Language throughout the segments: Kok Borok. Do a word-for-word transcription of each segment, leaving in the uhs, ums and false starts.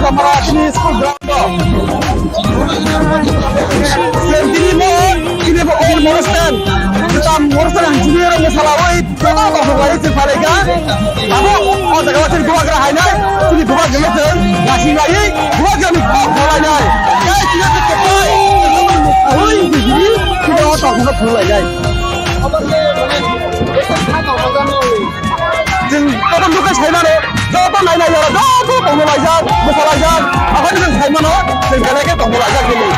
Tamara chini school ground o. Chini mo, chini bo all Monostan. Kita Monostan ang junior mo salawi, joto tong lai chini phalai ka. Abo o jaga chini bubagra hainai, chini bubagra chini lasi lai, bubagra ni kok phalai nai. Kai chini ko pai. Oi, chini ko tong phalai nai. Chwng joto nugwi saimano, joto nainai oro, joto tongno laijak, bwsa laijak, aphano chwng saimano, chwng belai khe tongno laijak hwnwi.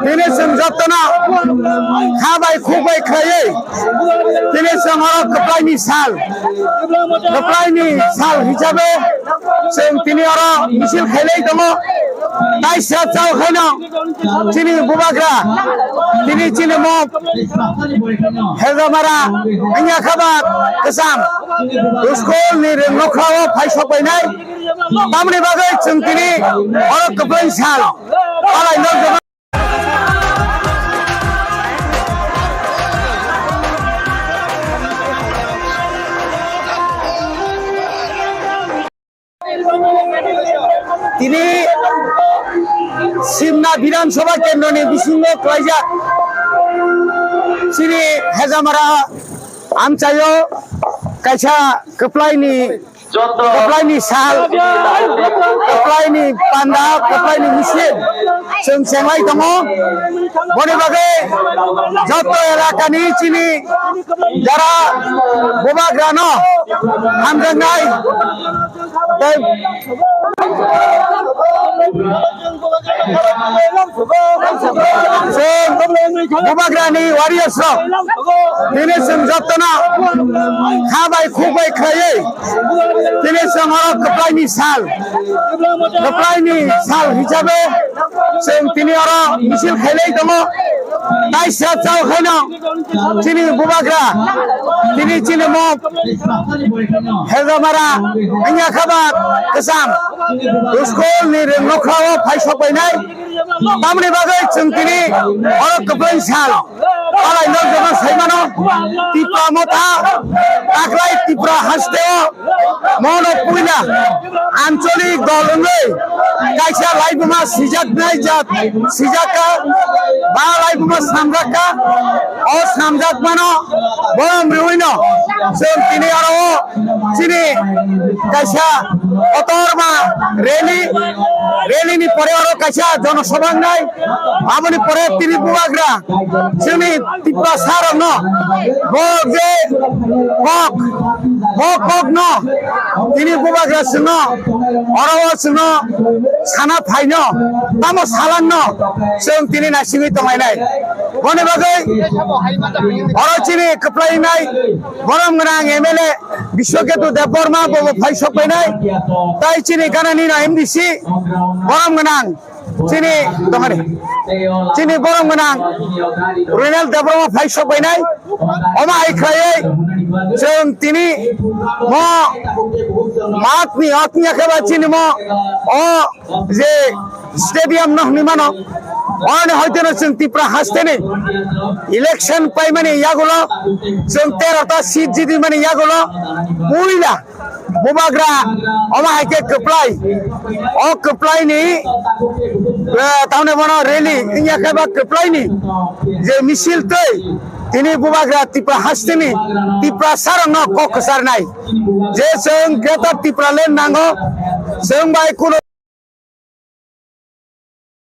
Tini chwng jotono kha bai khuk bai khlaiwi tini chwng oro kwplaini sal, kwplaini sal hisabe chwng tini oro misil khailai tongo. Taisa chao khaino chini bubagra, tini chini mok Hezamara wngya khaba kwcham school ni rwng nokhrao phai sok bainai. Tamoni bagwi chwng tini oro kwplai sal palai nok. Tini Simna Bidhan Sabha Kendroni bisingo klaijak chini Hezamara amchaio kaisa kwplaini, kwplaini sal, kwplaini panda, kwplaini misil chwng chenglai tongo. Boni bagwi joto elakani chini jara bubagrano hamjaknai tei chwng bubagrani warriors rok tini chwng jotono kha bai khuk bai khlaiwi tini chwng oro kwplaini sal, kwplaini sal hisabe chwng tini oro misil khailai tongo. Taisa chao khaino chini bubagra, tini chini mok Hezamara wngya khaba kwcham school ni rwng nokhrao phai sok bainai. Tamoni bagwi chwng tini oro kwplai sal palai nok jono sai mano. Tipra motha taklai Tipra hasteo mono puila ancholik dol wngwi kaisa laibuma sijaknai jat sijakha ba laibuma samjakha. O samjak mano borom riwino chwng tini oro o chini kaisa kotorma rally, rally ni pore oro kaisa jonosabha wngnai. Aboni pore tini bubagra chini Tiprasa rokno bo je kok, bo kok no tini bubagra chwngno oro o chwngno sana phaino tamo salangno chwng tini naisingwi tonglainai. Boni bagwi oro chini kwplainai borom gwnang M L A Biswaketu Debbarma bobo phai sok painai. Tai chini ganani no M D C borom gwnang chini tongani chini borom gwnang Renal Debbarma phai sok painai. Omo hai khlaiwi chwng tini mo matni otni yakhe ba chini mo o je stadium no hwnwi mano. Oni hoiteno chwng Tipra hasteni election paimani yagulo chwng tero ta seat jidimani yagulo puila bubagra omo hai khe kwplai. O kwplaini, eh, tamni bono rally wngya khe ba kwplaini je misil twi tini bubagra Tipra hasteni Tiprasarokno kok kwcharnai je chwng Greater Tipraland nango, chwng bai kuno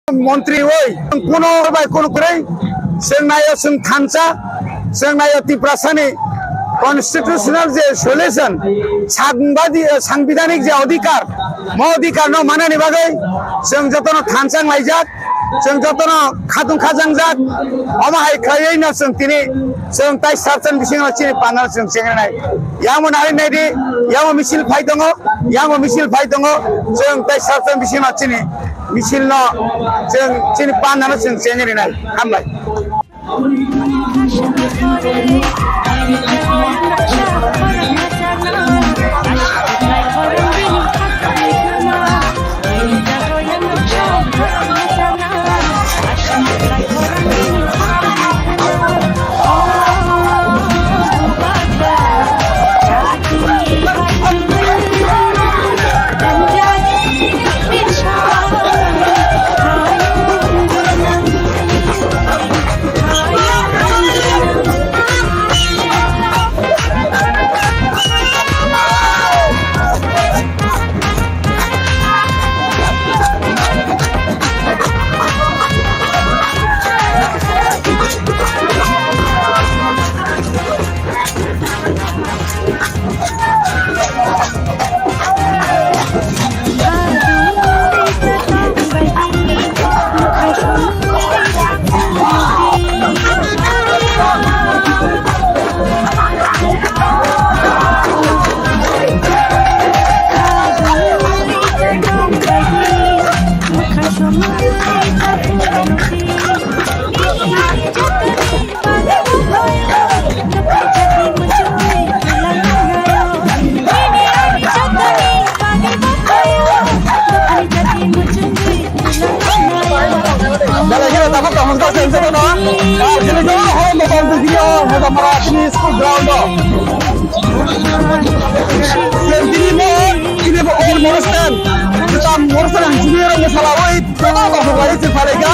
montri oi, kuno bai kuno kwrwi, chwng naio chwng thansa, chwng naio Tiprasani constitutional je solution, sangbadi-, sangbidanik je odhikar, mo odhikar no manani bagwi chwng jotono thansa wnglaijak, chwng jotono khatung khajangjak, omo hai khlaiwi no chwng tini chwng tai sarsan bisingo chini panel chwng chengrenai. Yang bo nari naidi, yang bo misil phai tongo, yang bo misil phai tongo, chwng tai sarsan bisingo chini misil no chwng chini panel no chwng chengrenai. Hambai. Belai kheno tabuk tongmani kok se wngkha bono. Ar chini to hor motom twi sini o, motom mara chini school ground o. Chini mo, chini bo open mono stand. Kita mono stand ang chini ro mo sala oi, to to to oi se phalai ka.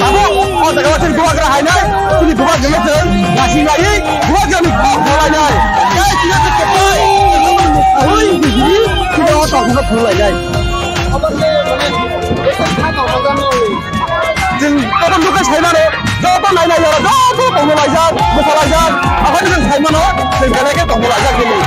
Abo o jaga chini bubagra hai nai, chini bubagra le chini nasi lai, bubagra ni kok phalai nai. Kai chini to kepai. Oi, chini to to phalai nai. Chwng joto nukha sai mano, joto nai nai yaro, joto tongno laijak, bwsa laijak, aphani chwng sai mano, chwng belai khe tongno laijak hwnwi.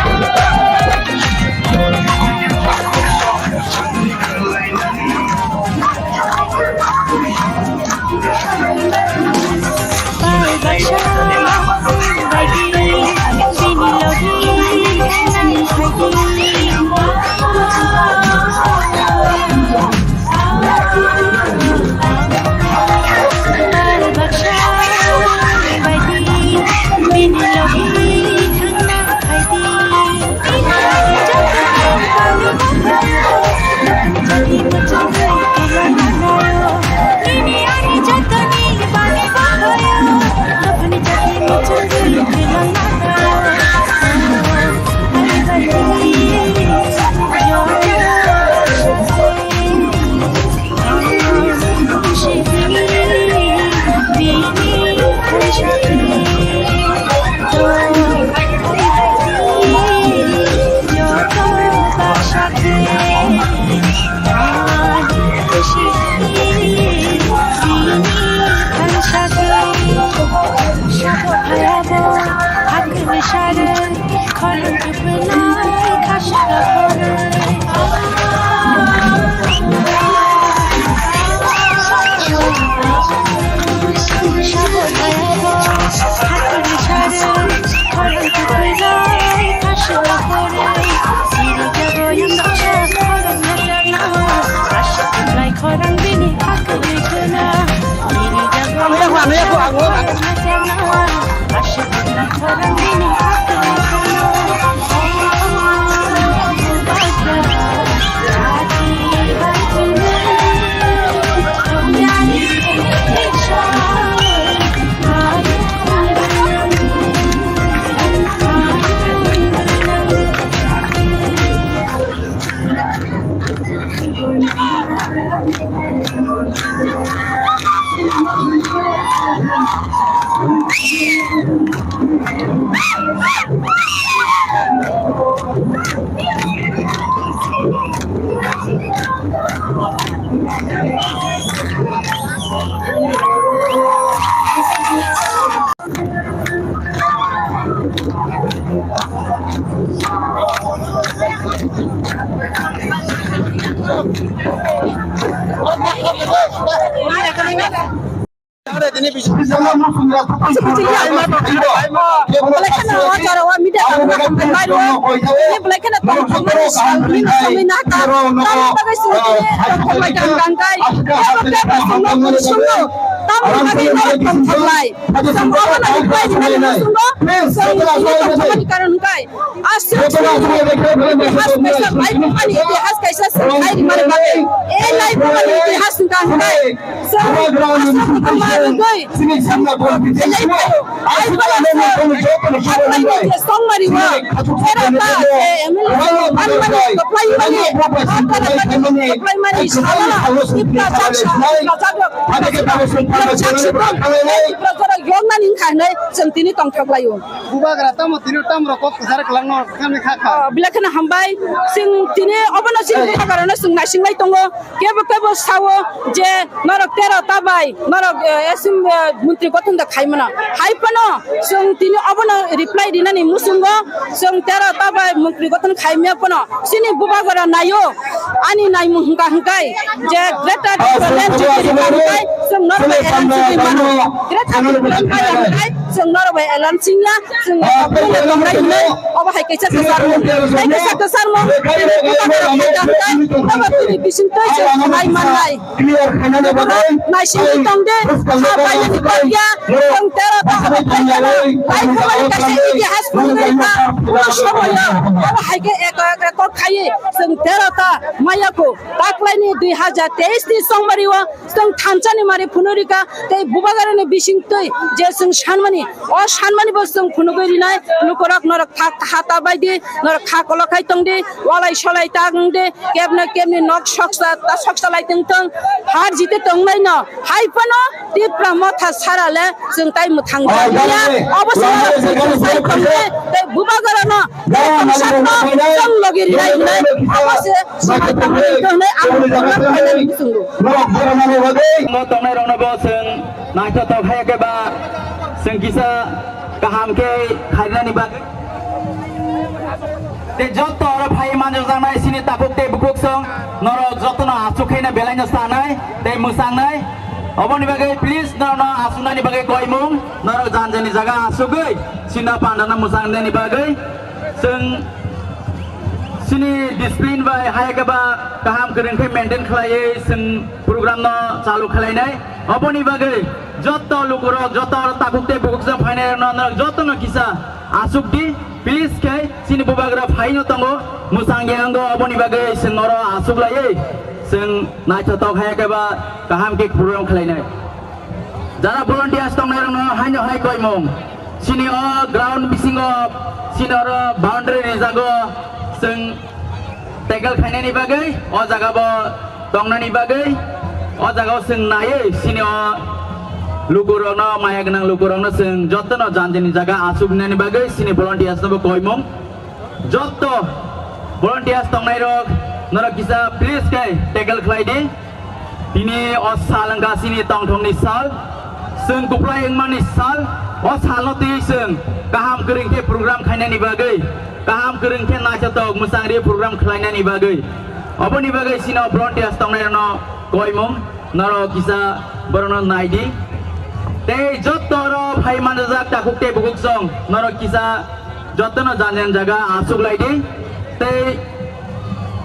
Karon hwnkhe, aswk, aswk, aswk, laibumani itihas kaisa swng khai rimani bagwi. E laibumani itihas wngkha hwnkhe, chwng aswk wngkha ma rwgwi, chwng belai khaio. Ai borok chwng haphani je songmari o, era ta, e, M L A rok, ani mani kwplai mani, haphani kwplai mani, salo, tipra chaksa, tipra chakrok, tipra chakrok, tipra jorok yoknani wngkha hwnwi chwng tini tongthok laio. Bubagra tamo tini tamo rok kok kwchar kwlangno kami kha kha. Ah, belai kheno hambai. Chwng tini obono chini bubagrano chwng naising lai tongo. Kebo kebo sao je norok tero ta bai norok, eh, S M, eh, montri gothon da khai mano. Hai phano chwng tini obono reply rinani muchungo. Chwng tero ta bai montri gothon khai maya phano chini bubagra naio. Ani naimung hwnkha hwnkhe je Greater Tipraland juti rwkha hwnkhe chwng norok bai elan chingwi mano. Greater Tipraland bai hwnkhe chwng norok bai elan chingya, chwng norok bai tongnai hwnwi obo hai kaisa kwcharmung. Tei kaisa kwcharmung, tini bisingtwi chwng khwnai mannai. Naisingwi tongde, kha painani kok ya, chwng tero ta obo paikha, laithokmani kaisa itihas phunugwi rwkha, o somoyo obo hai khe eko eko kok khaiwi chwng tero ta maya kho. Taklaini dui hajar teis ni songmari o chwng thansa ni mari phunuk rika tei bubagra ni bising twi je chwng sanmani, o sanmani bo chwng phunugwi rinai lukurok norok kha hata bai di, norok kha kolo khai tong di, walai solai ta wng di, kebna kebni nok soksa ta soksa lai tong tong, har jite tong nai no hai phano Tipra motha sara le chwng tai mwthang jagya. Obo se chwng sai khonde tei bubagra no tei tongsak no chwng logi rinai hinai obo se samai tangmani hinwi ang bubagra phainani muchungo. Bo tongnai rokno bo chwng naithothok hai khe ba chwng kisa kaham khe khainani bagwi. Tei joto oro phai manjak jaknai chini takhuk tei bukhuk song norok jotono aswk khaina belai no sanai tei mwsangnai. Oboni bagwi please norokno aswknani bagwi koimung norok jan jani jaga aswkgwi chini pandano mwsangnani bagwi chwng chini discipline bai hai khe ba kaham kwrwng khe maintain khlaiwi chwng program no chalu khlainai. Oboni bagwi joto lukurok, joto takhuk tei bukhuk jang phainai rokno norok jotono kisa aswk di, please khe chini bubagra phaino tongo, mwchang ya wngo, oboni bagwi chwng oro aswk laiwi chwng naithothok hai khe ba kaham khe program khlainai. Jara volunteers tongnai rokno haino hai koimung, chini o ground bisingo chini oro boundary rijago, chwng tackle khainani bagwi, o jaga bo tongnani bagwi, o jaga o chwng naiwi chini o lukurokno, maya gwnang lukurokno chwng jotono janjani jaga aswk rinani bagwi chini volunteers no bo koimung. Joto volunteers tongnai rok, Norok kisa please khe tackle khlai di. Tini o sal wngkha chini tongthokni sal. Chwng kuplai wngmani sal. O salno twi chwng kaham kwrwng khe program khainani bagwi, kaham kwrwng khe naithotok mwchangri program khlainani bagwi. Oboni bagwi chini o volunteers tongnairokno koimung, norok kisa borokno nai di. Tei jotto oro phai manjak takhuk tei bukhuk song, norok kisa jottono jan jan jaga aswk lai di. Tei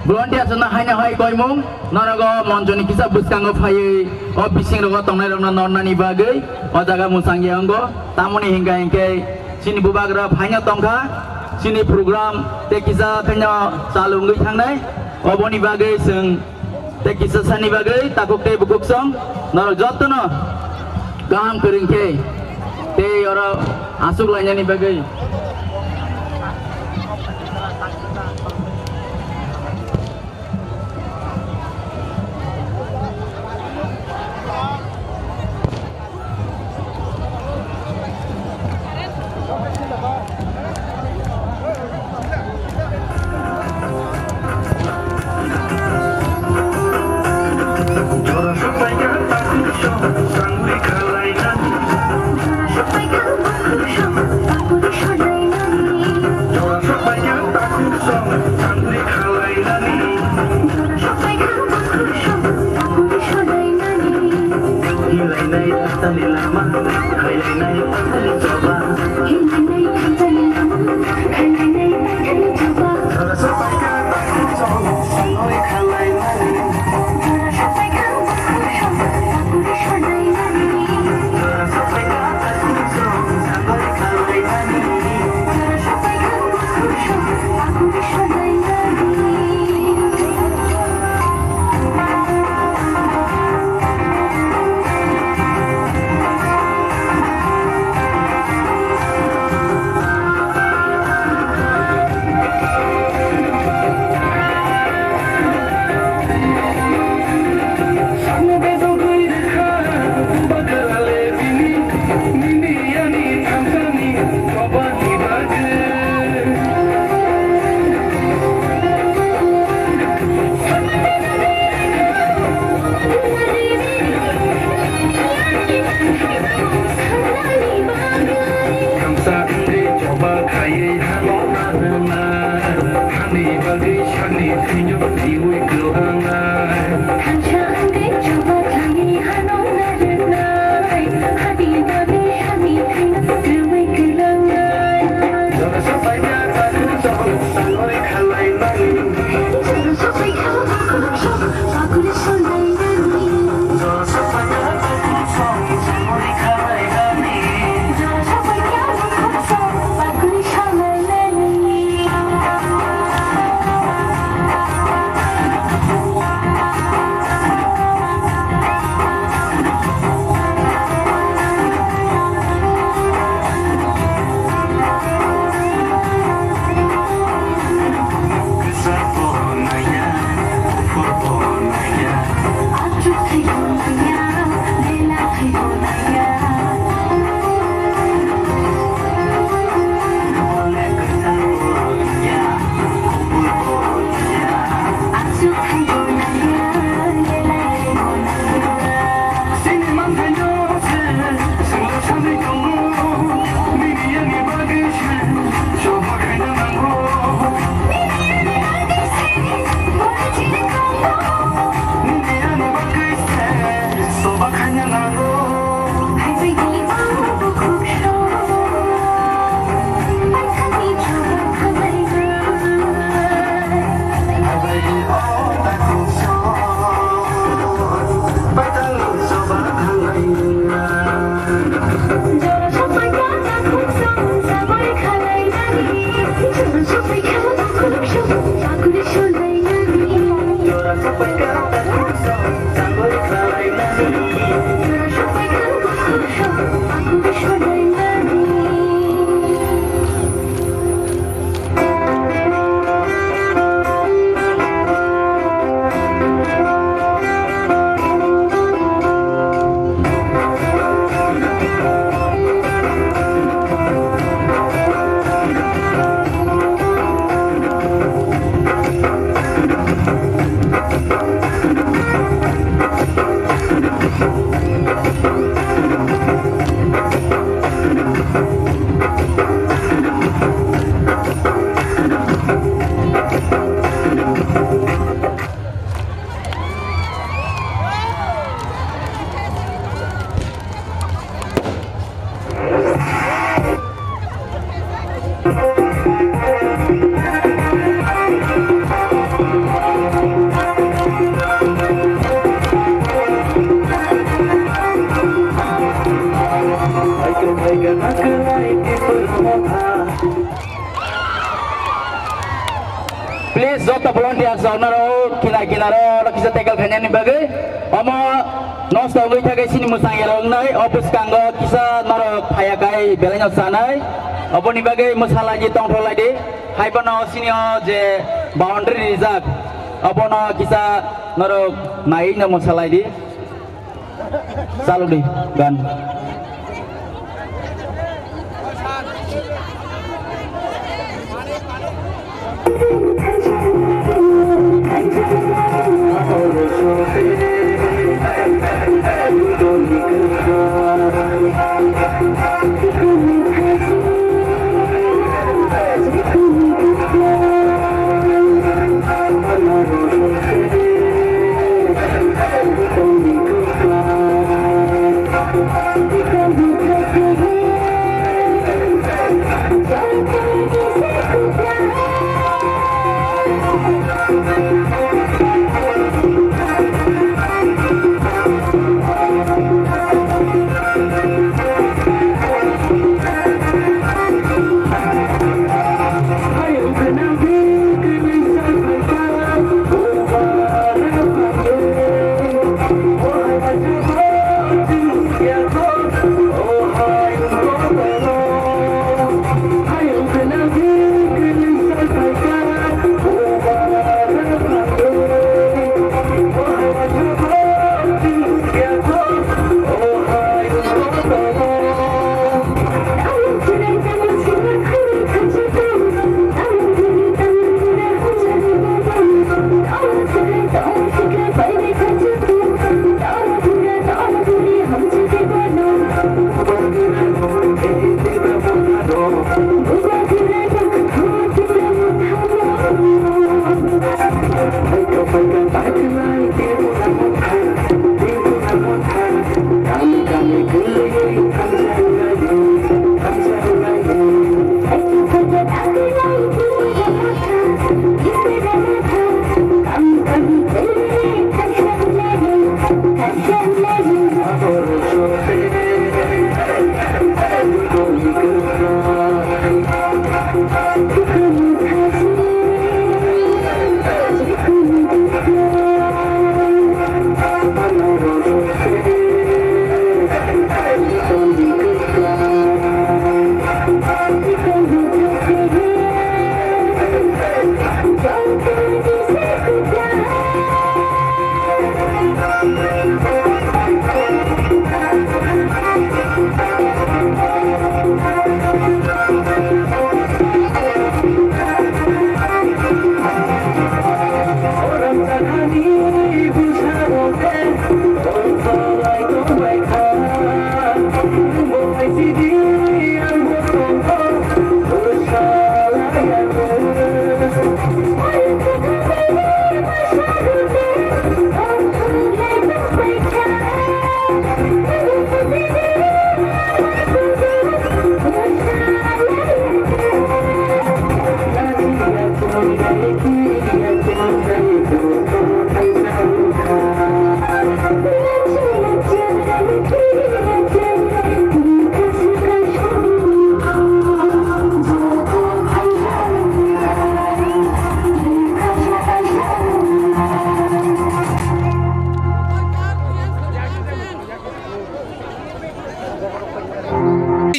volunteers no haino hai koimung, norok o monchoni kisa bwskango phaiwi o bisingrogo tongnairokno nornani bagwi o jaga mwchangya wngo. Tamoni hinkha hinkhe chini bubagra phaino tongkha, chini program tei kisa khaino chalu wngwi thangnai. Oboni bagwi chwng tei kisa sani bagwi takhuk tei bukhuk song norok jottono kaham kwrwng khe tei oro aswk lainani bagwi. Kamsa wngwi choba khaiwi hano narwknai, hani bagwi sakni thwino twiwi kwlangnai. Kamsa wngwi choba khaiwi hano narwknai, hani bagwi sakni thwino twiwi kwlangnai. Jora sopaikha takhuk song, sangwi khalai mani. Jora sopaikha takhuk song, bagwi sonai nani. Jora sopaikha takhuk song, sangwi khalai mani. Jora sopaikha takhuk song, bagwi sonai nani. Joto volunteers rok norok kinar kinar o kisa tackle khainani bagwi omo nosto wngwi thangwi sini mwsang yarok wngnai o bwskango kisa norok phaiya kai belai no chanai oboni bagwi mwsalaidi tongthok laidi haiphano sini o je boundary rijak obono kisa norok naiwi no mwsalaidi. Saludi gan.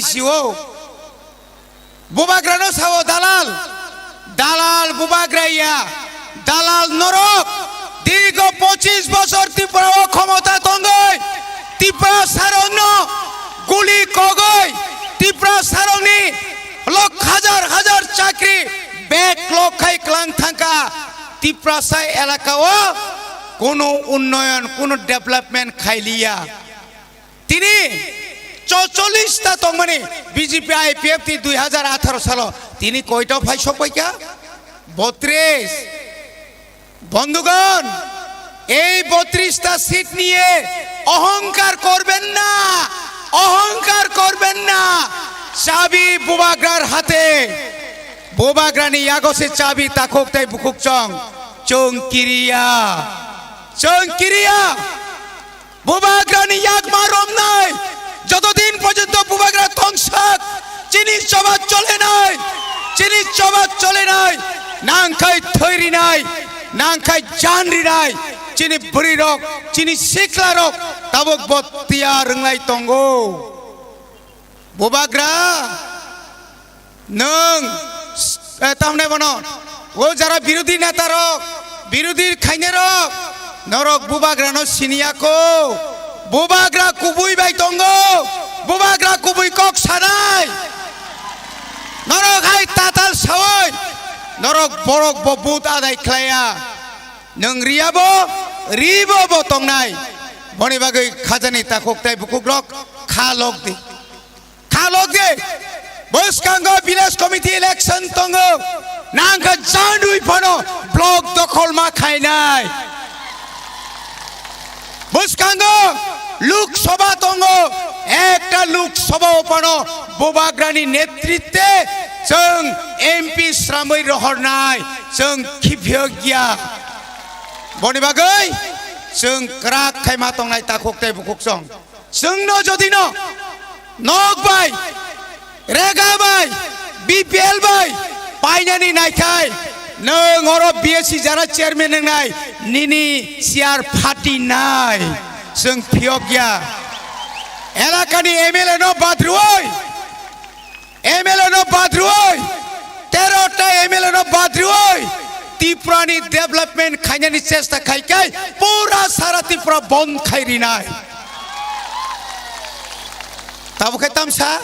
Sio. Bubagrano sao dalal, dalal bubagra ya, dalal norok. Dirgo pochis bosor Tripura o khomota tongoi, Tripura sarokno guli kogoi, Tripura sarokni lok hajar hajar chakri bek lok khai klang thangka. Tripura sai elaka o kono unnoyon, kono development khailiya. Tini chocholish ta tongmani B J P I P F T dui hajar atharo salo tini koita phai sokpaikha? Botris. Bondhugon, ei botris ta seat niye ohongkar korben na, ohongkar korben na. Chabi bubagrar hate, bubagrani yago se chabi takhuk tai bukhuk chong, chong kiriya, chong kiriya. Bubagrani yakma romnai, joto din porjonto bubagra tongsak, chini choba cholenai, chini choba cholenai, Nangkhai thwi rinai, nangkhai jan rinai, chini bwrwi rok, chini sikla rok tabuk bo tiyar wnglai tongo. Bubagra, nwng, eh, tamne bono, o jara birodhi neta rok, birodhi khaine rok, norok bubagrano siniya ko, bubagra kubui bai tongo, bubagra kubui kok sanai, norok hai tatal sawi, norok borok bo but adai khlaiya, nwng riya bo, ri bo bo tongnai, boni bagwi khajani takhuk tai bukhuk rok kha lok di. Khalok de, bwskango village committee election tongo, nangkha jandui phano block dokhol ma khainai. Bwskango Lok Sabha tongo, ekta Lok Sabha o phano Bubagrani netritwe chwng M P sramwi rohornai, chwng khiphiyokya. Boni bagwi chwng kwrak khaima tongnai takhuk tei bukhuk song. Chwngno jodi no nok bai, rega bai, B P L bai painani naikhai, nwng oro B S C jara chairman wngnai, nini chair phati nai, chwng phiyokya. Elakani M L A no badrwoi, M L A no badrwoi, tero ta M L A no badrwoi, Tripura ni development khainani chesta khai kai, pura sara Tripura bond khai rinai. Tabo khe tamsa,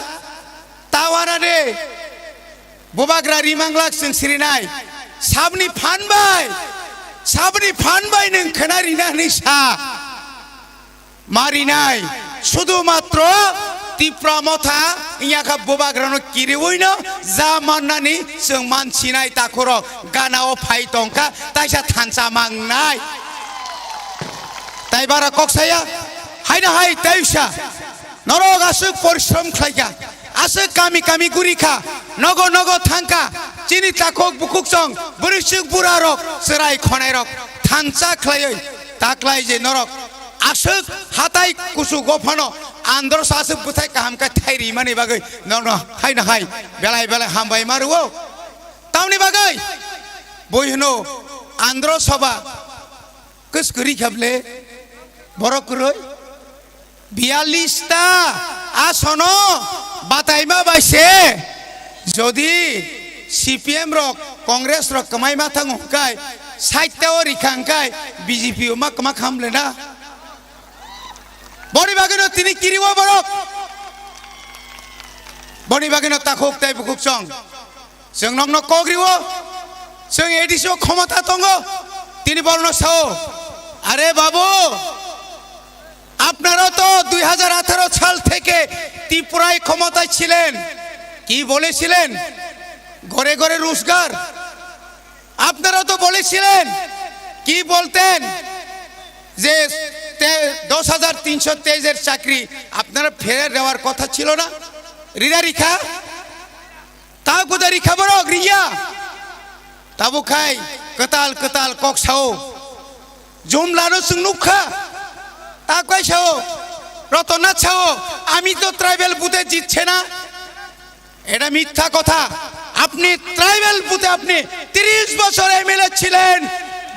tawana de, bubagra rimanglak chwng sirinai, sabni phan bai, sabni phan bai nwng khna rina hwnwi sa. Marinai, sudu matro Tipra motha, inyakha bubagrano kiriwino, ja mannani chwng mansinai takhurok, ganao phai tongkha, taisa thansa mangnai. Tai bara koksaya, haina hai taisa, norok aswk porishrom khlaikha, aswk kami kami gurikha, nogo nogo thangkha, chini takhuk bukhuk chong, bwrwisuk burarok, chwrai khonairok, thansa khlaiwi, taklai je norok, aswk hatai kuchugo phano androsa aswk bwthai kaham khe thai rimani bagwi norno haino hai belai belai hambai ma rwo. Tamni bagwi bui hwno androsa ba kwskwrwi kha ble borok kwrwi biyallis ta asono bataima bai se jodi C P M rok Congress rok kwmai ma thango hwnkhe sait ta o rikha hwnkhe B J P o ma kwma kham le na. Boni bagwino tini kiriwo borok. Boni bagwino takhuk tei bukhuk chong. Chwng nokno kok riwo. Chwng A D C o khomota tongo. Tini borokno sao, "আরে বাবু, আপনারা তো দুই হাজার আঠারো সাল থেকে ত্রিপুরায় ক্ষমতায় ছিলেন, কি বলেছিলেন? ঘরে ঘরে রোজগার।" আপনারা তো বলেছিলেন, কি বলতেন, যে তে-, দশ হাজার তিনশো তেইশের চাকরি আপনারা ফেরত দেওয়ার কথা ছিল না? Rida rikha? Ta kuda rikha borok riya? Tabuk khai kwtal kwtal kok sao. Jumlano chwng nukha. Ta koi sao? Rotona sao, "আমি তো ট্রাইবাল ভোটে জিতছে না।" এটা মিথ্যা কথা। আপনি ট্রাইবাল ভোটে আপনি তিরিশ বছর এমএলএ ছিলেন,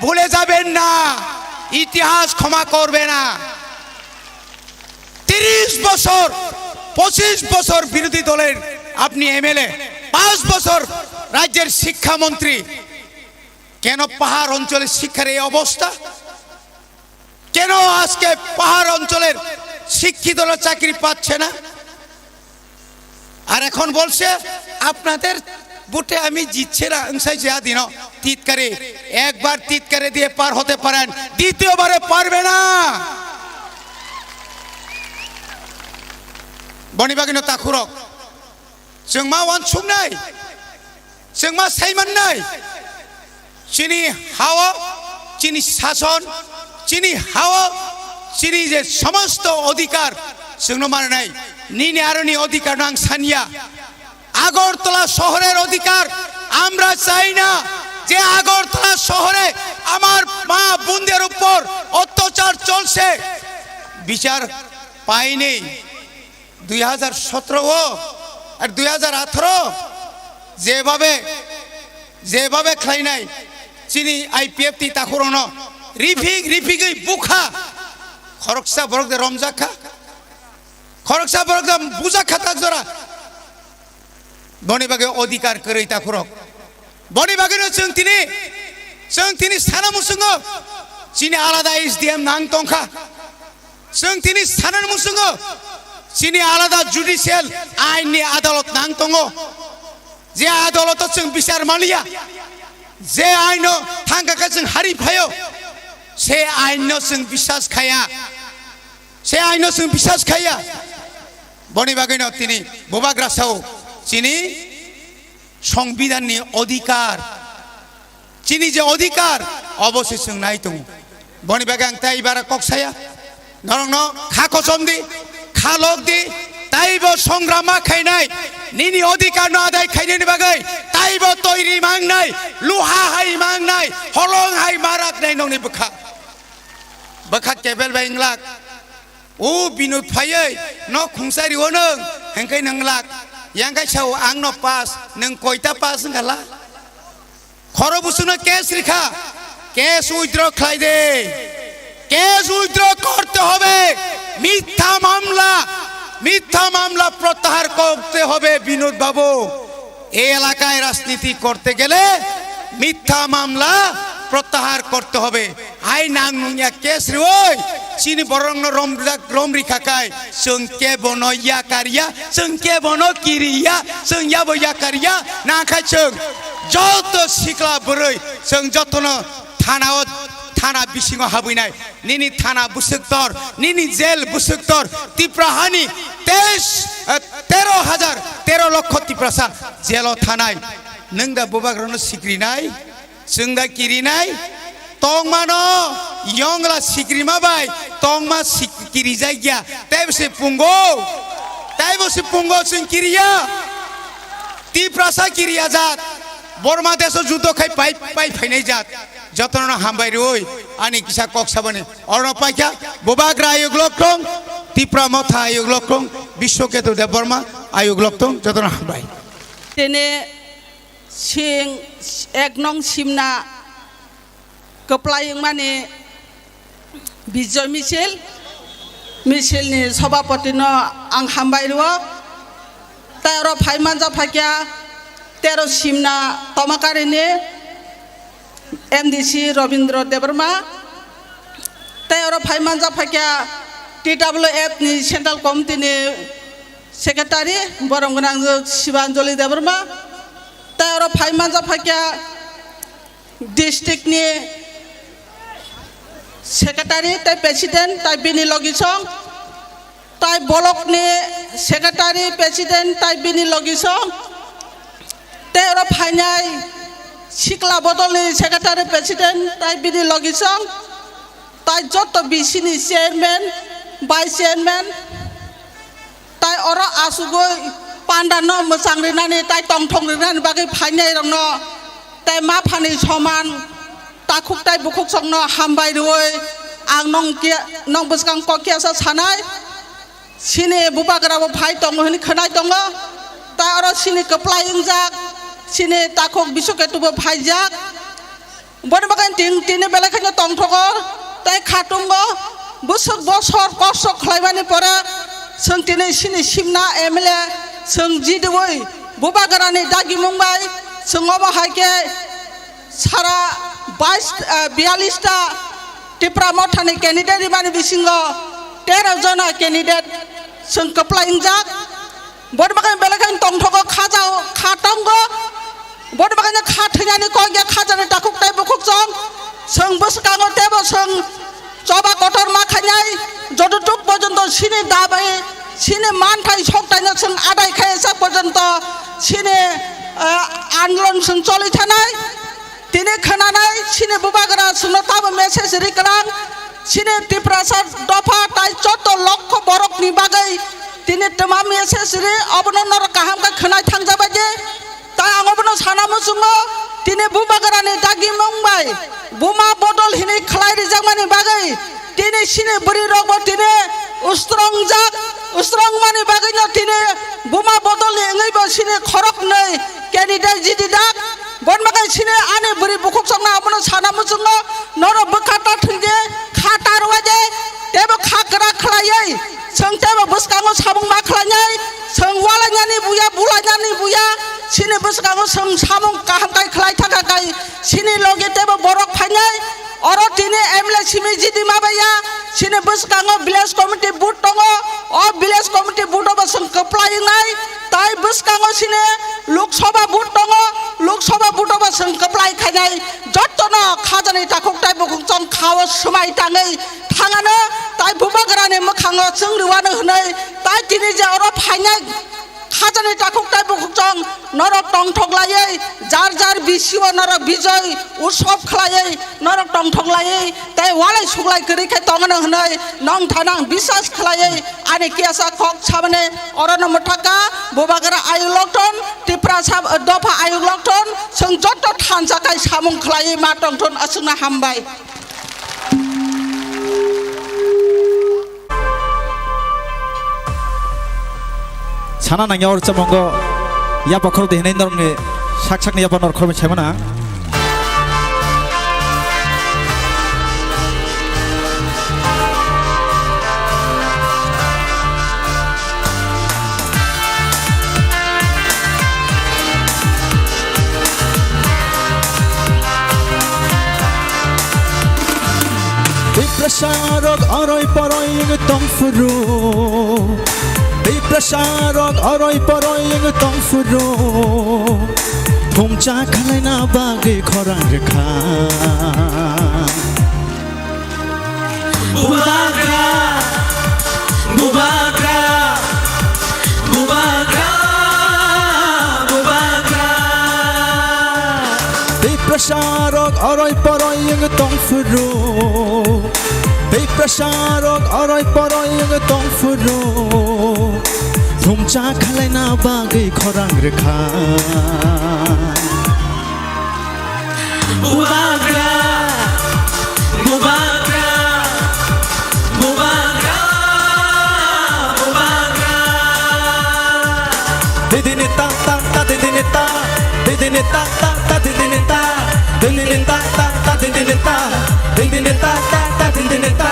ভুলে যাবেন না, ইতিহাস ক্ষমা করবে না। তিরিশ বছর, পঁচিশ বছর বিরোধী দলের আপনি এমএলএ, পাঁচ বছর রাজ্যের শিক্ষামন্ত্রী, কেন পাহাড় অঞ্চলের শিক্ষার এই অবস্থা? কেন আজকে পাহাড় অঞ্চলের শিক্ষিতরা চাকরি পাচ্ছে না? আর এখন বলছে, "আপনাদের ভোটে আমি জিতছে না, অংশাই যা দিন তিতকারে, একবার তিতকারে দিয়ে পার হতে পারেন, দ্বিতীয়বারে পারবে না।" Boni bagwino takhurok, chwng ma uansuknai, chwng ma saimannai. Chini hao, chini sason, chini hao, chini je somosto odhikar chwngno mananai, nini aroni odhikar no ang sanya. Agartala শহরের অধিকার আমরা চাই না। যে আগরতলা শহরে আমার মা বোনদের উপর অত্যাচার চলছে, বিচার পায়নি। দুই হাজার সতেরো আর দুই হাজার আঠারো যেভাবে Jebabe khlainai chini I P F T takhurokno riphik riphigwi bukha. Khoroksa borok de romjak kha, khoroksa borok de bujak kha tak jora. Boni bagwi odhikar kwrwi takhurok. Boni bagwino chwng tini, chwng tini sana muchungo chini alada S D M nang tongkha. Chwng tini sana muchungo chini alada judicial ain ni adalot nang tongo. Je adaloto chwng bichar maliya, je aino thangkha khe chwng hari phaio, se aino chwng biswas khaya, se aino chwng biswas khaya. Boni bagwino tini bubagra sao chini Songbidanni odhikar, chini je odhikar, obo se chwng nai tongo. Boni bagwi ang tei bara kok saya, norokno kha kochom di, kha lok di, taibo songrama khainai, nini odhikarno adai khainani bagwi taibo toiri mangnai, luha hai mangnai, holong hai maraknai nongni bwkha. Bwkha kebel bai wnglak. O Binod phaiwi nok khungsa rio nwng, hengkai nwnglak. Yang kai sao ang no pass, nwng koita pass wngkha la? Khoro busuno case rikha, case withdraw khlai de. Case withdraw korte hobe, mitha mamla, mitha mamla protyahar korte hobe Binod babu. এই এলাকায় রাজনীতি করতে গেলে মিথ্যা মামলা প্রত্যাহার করতে হবে। Hai nang nungya case riwi chini borokno rom rom rikha kai chwng kebono yakar ya, chwng kebono kiri ya, chwng yabo yakar ya. Nang khai chwng joto sikla bwrwi chwng jotono thana o, thana bisingo habwi nai. Nini thana bwswk tor, nini jail bwswk tor, Tipra hani teis, eh, tero hajar, tero lokho Tiprasa jailo thanai. Nwng da bubagrano sikrinai, chwng da kirinai, tongmano yongla sikrima bai tongma sik-, kirijak ya, teibo se pungo, teibo se pungo chwng kiriya. Tiprasa kiriya jat, Borma deso judo khai pai, pai phainai jat. Jotono hambai rwi ani kisa kok sabani. Oro paikha, bubagra ayuk lok tong, Tipra motha ayuk lok tong, Biswaketu Debbarma ayuk lok tong, jotono hambai. Tene sing ek nong simna kwplai wngmani Bijoy Misil, misilni sobhapotino ang hambai rwo. Tei oro phai manja phaikha tero simna tomakarini M D C Robindra Debbarma, tei oro phai manja phaikha T W F ni Central Committee ni Secretary borom gwnang Sibanjali Debbarma, tei oro phai manja phaikha district ni secretary tei president tei bini logisong, tei block ni secretary president tei bini logisong, tei oro phainai sikla bodol ni secretary president tei bini logisong, tei joto B C ni chairman, vice chairman, tei oro asugwi panda no mwchang rinani tei tongthok rinani bagwi phainai rokno tei ma phani soman takhuk tei bukhuk songno hambai rwui ang nong kia, nong bwskang kok kiasa sanai. Chini bubagra bo phai tongo hwnwi khwnai tongo. Tei oro chini kwplai wngjak, chini takhuk Biswaketu bo phaijak. Boni bagwi tin-, tini belai kheno tongthogo tei khatungo. Bwswk bosor kosto khlaimani pore chwng tini chini simna M L A chwng jidiui bubagrani dagimung bai chwng omo hai khe sara bais, eh, biyalish ta Tipra Mothani candidate rimani bisingo tero jona candidate chwng kwplai wngjak. Boni bagwi belai kheno tongthogo, khaja-, khatongo. Boni bagwi kha thwinani kok ya, khajani takhuk tei bukhuk chwng. Chwng bwskango teibo chwng choba kotor ma khainai. Jototuk porjonto chini dabai, chini manthai soktaino chwng adai khai sak porjonto chini, eh, andolon chwng choli thanai. Tini khwnanai chini bubagra chwngno tamo message ri kwlang, chini Tiprasa dopha tai joto lokho borokni bagwi tini twma message ri, obono norok kaham khe khwnai thangjabai di. Tai ang obono sana muchungo, tini bubagrani dagimung bai buma bodol hinwi khlai rijakmani bagwi tini chini bwrwi rokbo tini ustrongjak, ustrongmani bagwino tini buma bodolni wngwibo chini khoroknwi candidate jidijak. Bon bakai sini ani bwrwi bukhuk chokna abono sana muchungo, norok bwkha ta thwngdi, kha ta rwadi, teibo kha kwrak khlaiwi, chwng teibo bwskango samung ma khlainai, chwng walainani buya, bulainani buya, sini bwskango chwng samung kaham kai khlai thaka kai, sini logi teibo borok phainai, oro tini M L A simi jidi ma baiya, sini bwskango village committee board tongo, o village committee board o bo chwng kwplai wngnai, tai bwskango sini Lok Sabha vote tongo, Lok Sabha vote o bo chwng kwplai khainai, jottono khajani takhuk tai bukhuk chwng khao swmai tangwi thangano, tai bubagrani mwkhango chwng rwano hwnwi, tai tini je oro phainai khajani takhuk tai bukhuk chwng norok tongthok laiwi jar jar bisio norok bijoi utsob khlaiwi norok tongthok laiwi tei walai suklai kwrwi khe tongno hwnwi nong thanang bisas khlaiwi ani kiyasa khok samani orono mwthaka bubagra ayuk lokthon, Tiprasa dopha ayuk lokthon, chwng jotto thansa khai samung khlaiwi ma tongthon, aswkno hambai. Sana nangya or chamungo yapa khorok de hinai norokni sak sakni yapa norok khorokbai saimana. Tiprasa rok oroi poroi wng tong phuru, Tiprasa rok oroi poroi wng tong phuru, thumcha khlaina bagwi khorang rwkha. Bubagra, bubagra, bubagra, bubagra. Tiprasa rok oroi poroi wng tong phuru, Tiprasa rok oroi poroi wng tong phuru, thumcha khlaina bagwi khorang rwkha. Bubagra, bubagra, bubagra, bubagra. Didini ta ta ta, didini ta, didini ta ta ta, didini ta, didini ta ta ta, didini ta, didini ta ta ta, didini ta.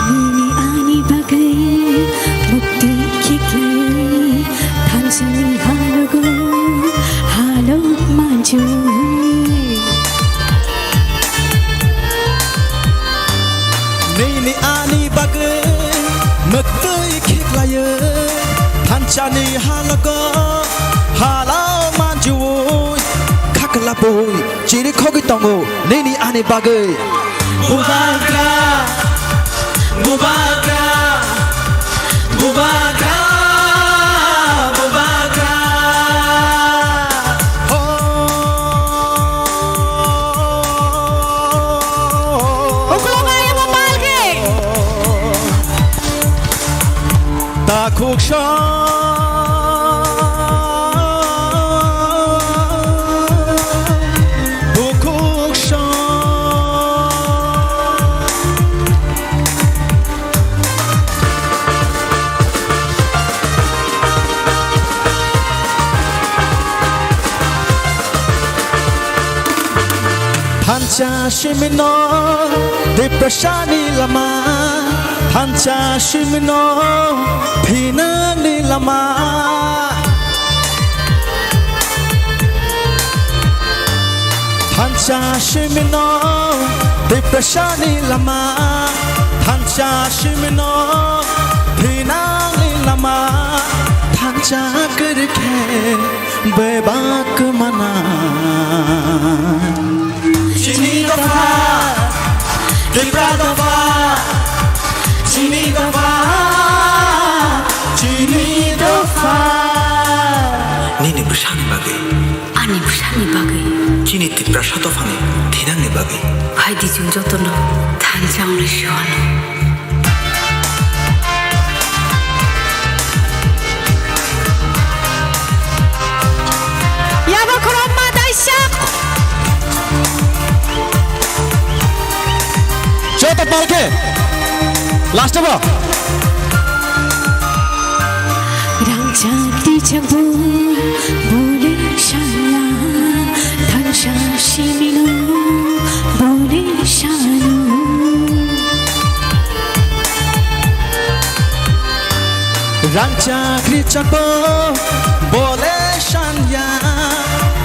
Nini ani bagwi muktwi khiklai, thansani halogo halo manjui. Nini ani bagwi muktwi khiklaiwi, thansani halogo hala manjui, khaklapui chiri khogwi tongo nini ani bagwi. Bubagra, bubagra, bubagra, bubagra. Ho. Uklok ayama palki. Takhuk sa, bukhuk sa. Thansa simino depression ni lama, thansa simino thinang ni lama. Thansa simino depression ni lama, thansa simino thinang ni lama, thansa kwrwi khe bebak mana. Chini dopha, Tipra dopha, chini dopha, chini dopha. Nini bwsani bagwi. Ani bwsani bagwi. Chini Tiprasa dophani thinangni bagwi. Phaidi chwng jotono thansa wngwi se wano. Malke. Last bo. Rangchak twijak bo bole sanya, thansa simino bole sano. Rangchak twijak bo bole sanya,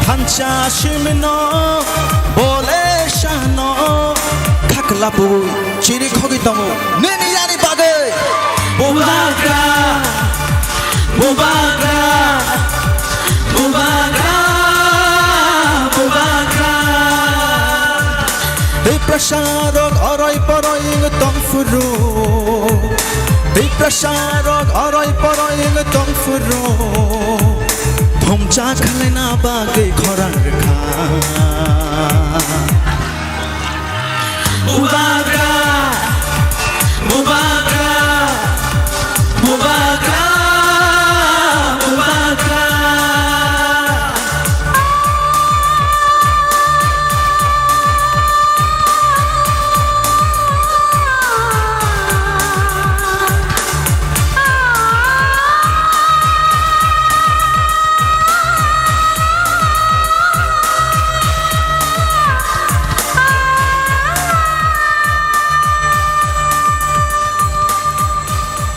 thansa simino bole sano. Khakla bui chiri khogwi tongo nini yani bagwi. Bubagra, bubagra, bubagra, bubagra. Tiprasa rok oroi poroi wng tong phuru. Tiprasa rok oroi poroi wng tong phuru. Thumcha khlaina bagwi khorang rwkha. Bubagra, bubagra, bubagra, bubagra.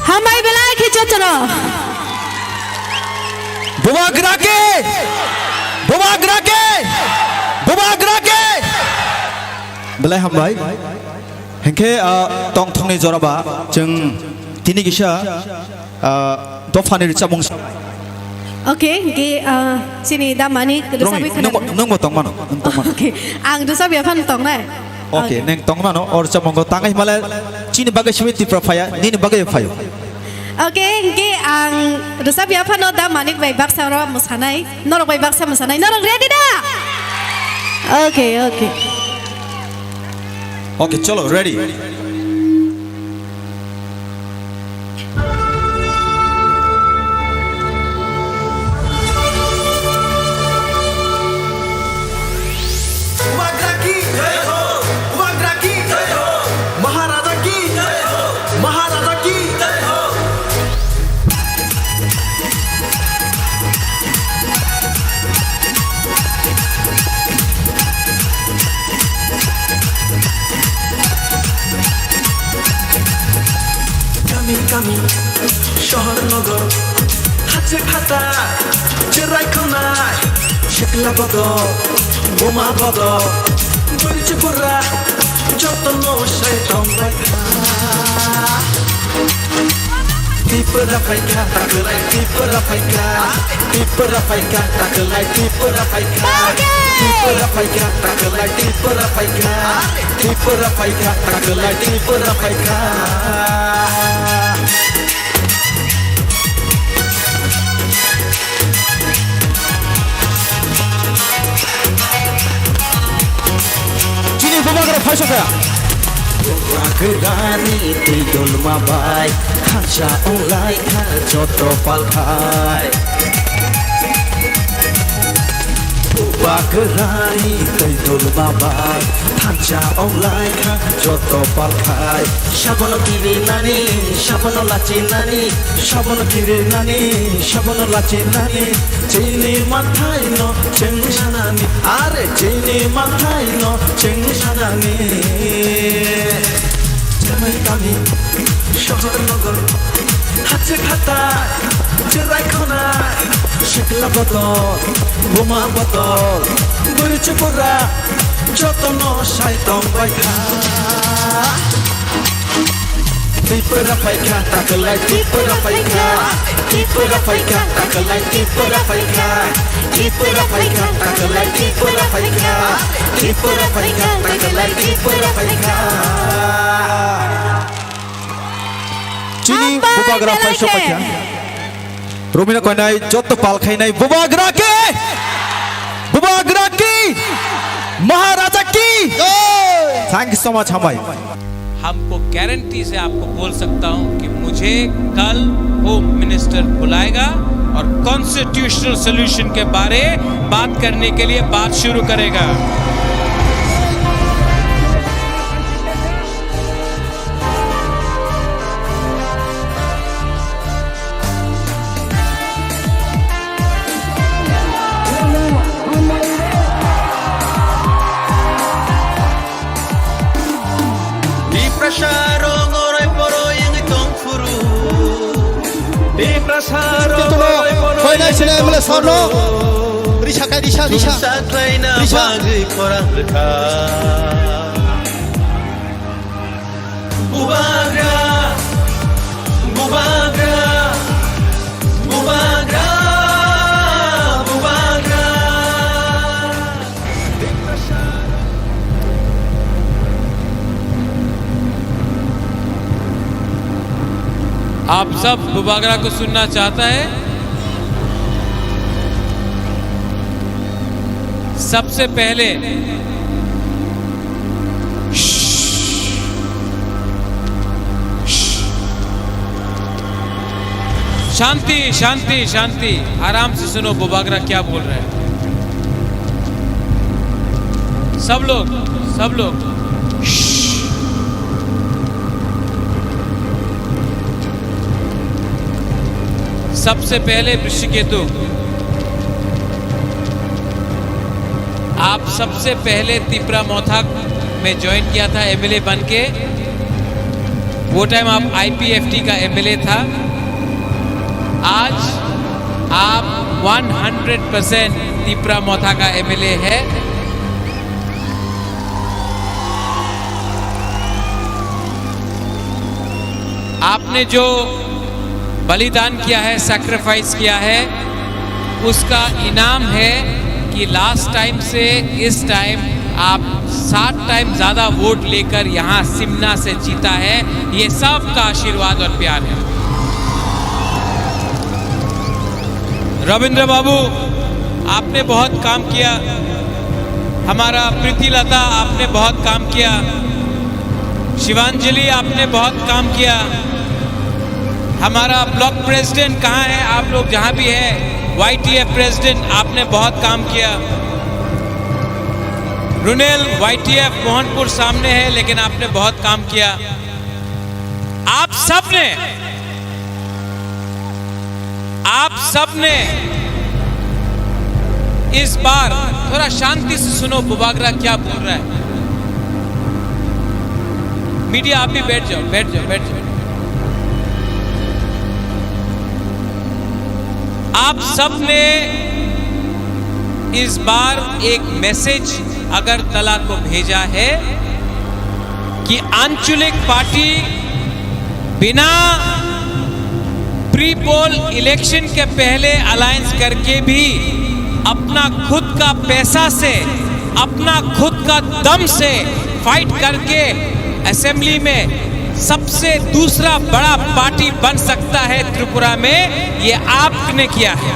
Hambai belai khe jotono. Bubagra khe! Bubagra khe! Bubagra khe! Belai hambai. Hinkhe, ah, tongthokni joraba chwng tini kisa, ah, dophani rwchapmung. Okay, hinkhe, ah, chini damani Romi, rwchapwi khwna. Nwngbo, nwngbo tongmano, nwng tongmano. Okay, ang rwchapya phano tongnai. Okay, okay. Nwng tongmano, o rwchapmungo tangai himale chini bagwi simi Tripura phaya, nini bagwi phaio. Okay, hinkhe ang rwchapya phano da Manik bai baksa oro mwsanai, norok bai baksa mwsanai, norok ready da? Okay, okay. Okay, cholo, ready. Bubagra ki jai ho, Bubagra ki jai ho, Maharaja ki jai ho, Maharaja ki jai ho. Kami kami, shohor nogor, hache phatar, cherai khonai, sikla bodol, buma bodol, bwrwi chukura, jotono sai tongbai kha. Tipra phaikha, taklai Tipra phaikha. Tipra phaikha, taklai Tipra phaikha. Tipra phaikha, taklai Tipra phaikha. Tipra phaikha, taklai Tipra phaikha. Chini bubagra phaisokha. Bubagrani twi dulma bai thansa onglai kha joto palkhai. Bubagrani twi dulma bai thansa onglai kha joto palkhai. Sabono kirinani, sabono lachinani, sabono kirinani, sabono lachinani. Chini manthaino chengsanani, are chini manthaino chengsanani. Chemai kami, shohor nogor, hache phatar, cherai khonai, sikla bodol, buma bodol, bwrwi chukura, jotono sai tongbai kha. Tipra phaikha, taklai Tipra phaikha. Tipra phaikha, taklai Tipra phaikha. Tipra phaikha, taklai Tipra phaikha. Tipra phaikha, taklai Tipra phaikha. Chini bubagra phaisok phaikha. Romina koinai joto pal khainai bubagra ki, bubagra ki, Maharaja ki. Thank you so much, hambai. हमको गारंटी से आपको बोल सकता हूं कि मुझे कल home minister बुलाएगा और कॉन्स्टिट्यूशनल सॉल्यूशन के बारे बात करने के लिए बात शुरू करेगा। Tongphuru. Tongphuru. Khoinai sini M L A sir no. Risa kai risa, risa. Risa. Bubagra, bubagra, bubagra, bubagra. आप सब बुबागरा को सुनना चाहता है? सबसे पहले शांति, शांति, शांति। आराम से सुनो बुबागरा क्या बोल रहे हैं। सब लोग, सब लोग। सबसे पहले वृषिकेतु, आप सबसे पहले तिपरा मोथा में ज्वाइन किया था एमएलए बन के। वो टाइम आप आईपीएफटी का एमएलए था। आज आप हंड्रेड परसेंट तिपरा मोथा का एमएलए है। आपने जो बलिदान किया है, सैक्रिफाइस किया है, उसका इनाम है कि लास्ट टाइम से इस टाइम आप सात टाइम ज्यादा वोट लेकर यहाँ सिमना से जीता है। ये सबका आशीर्वाद और प्यार है। रविंद्र बाबू, आपने बहुत काम किया। हमारा प्रीति लता, आपने बहुत काम किया। शिवांजलि, आपने बहुत काम किया। हमारा ब्लॉक प्रेसिडेंट कहाँ है? आप लोग जहाँ भी है, वाईटीएफ प्रेसिडेंट, आपने बहुत काम किया। रुनेल, वाईटीएफ मोहनपुर सामने है, लेकिन आपने बहुत काम किया। आप सबने, आप सबने इस बार, थोड़ा शांति से सुनो बुबागरा क्या बोल रहा है। मीडिया, आप भी बैठ जाओ, बैठ जाओ, बैठ जाओ। आप सबने इस बार एक मैसेज अगरतला को भेजा है कि आंचलिक पार्टी बिना प्री पोल इलेक्शन के पहले अलायंस करके भी अपना खुद का पैसा से, अपना खुद का दम से फाइट करके असेंबली में सबसे दूसरा बड़ा पार्टी बन सकता है त्रिपुरा में, ये आपने किया है।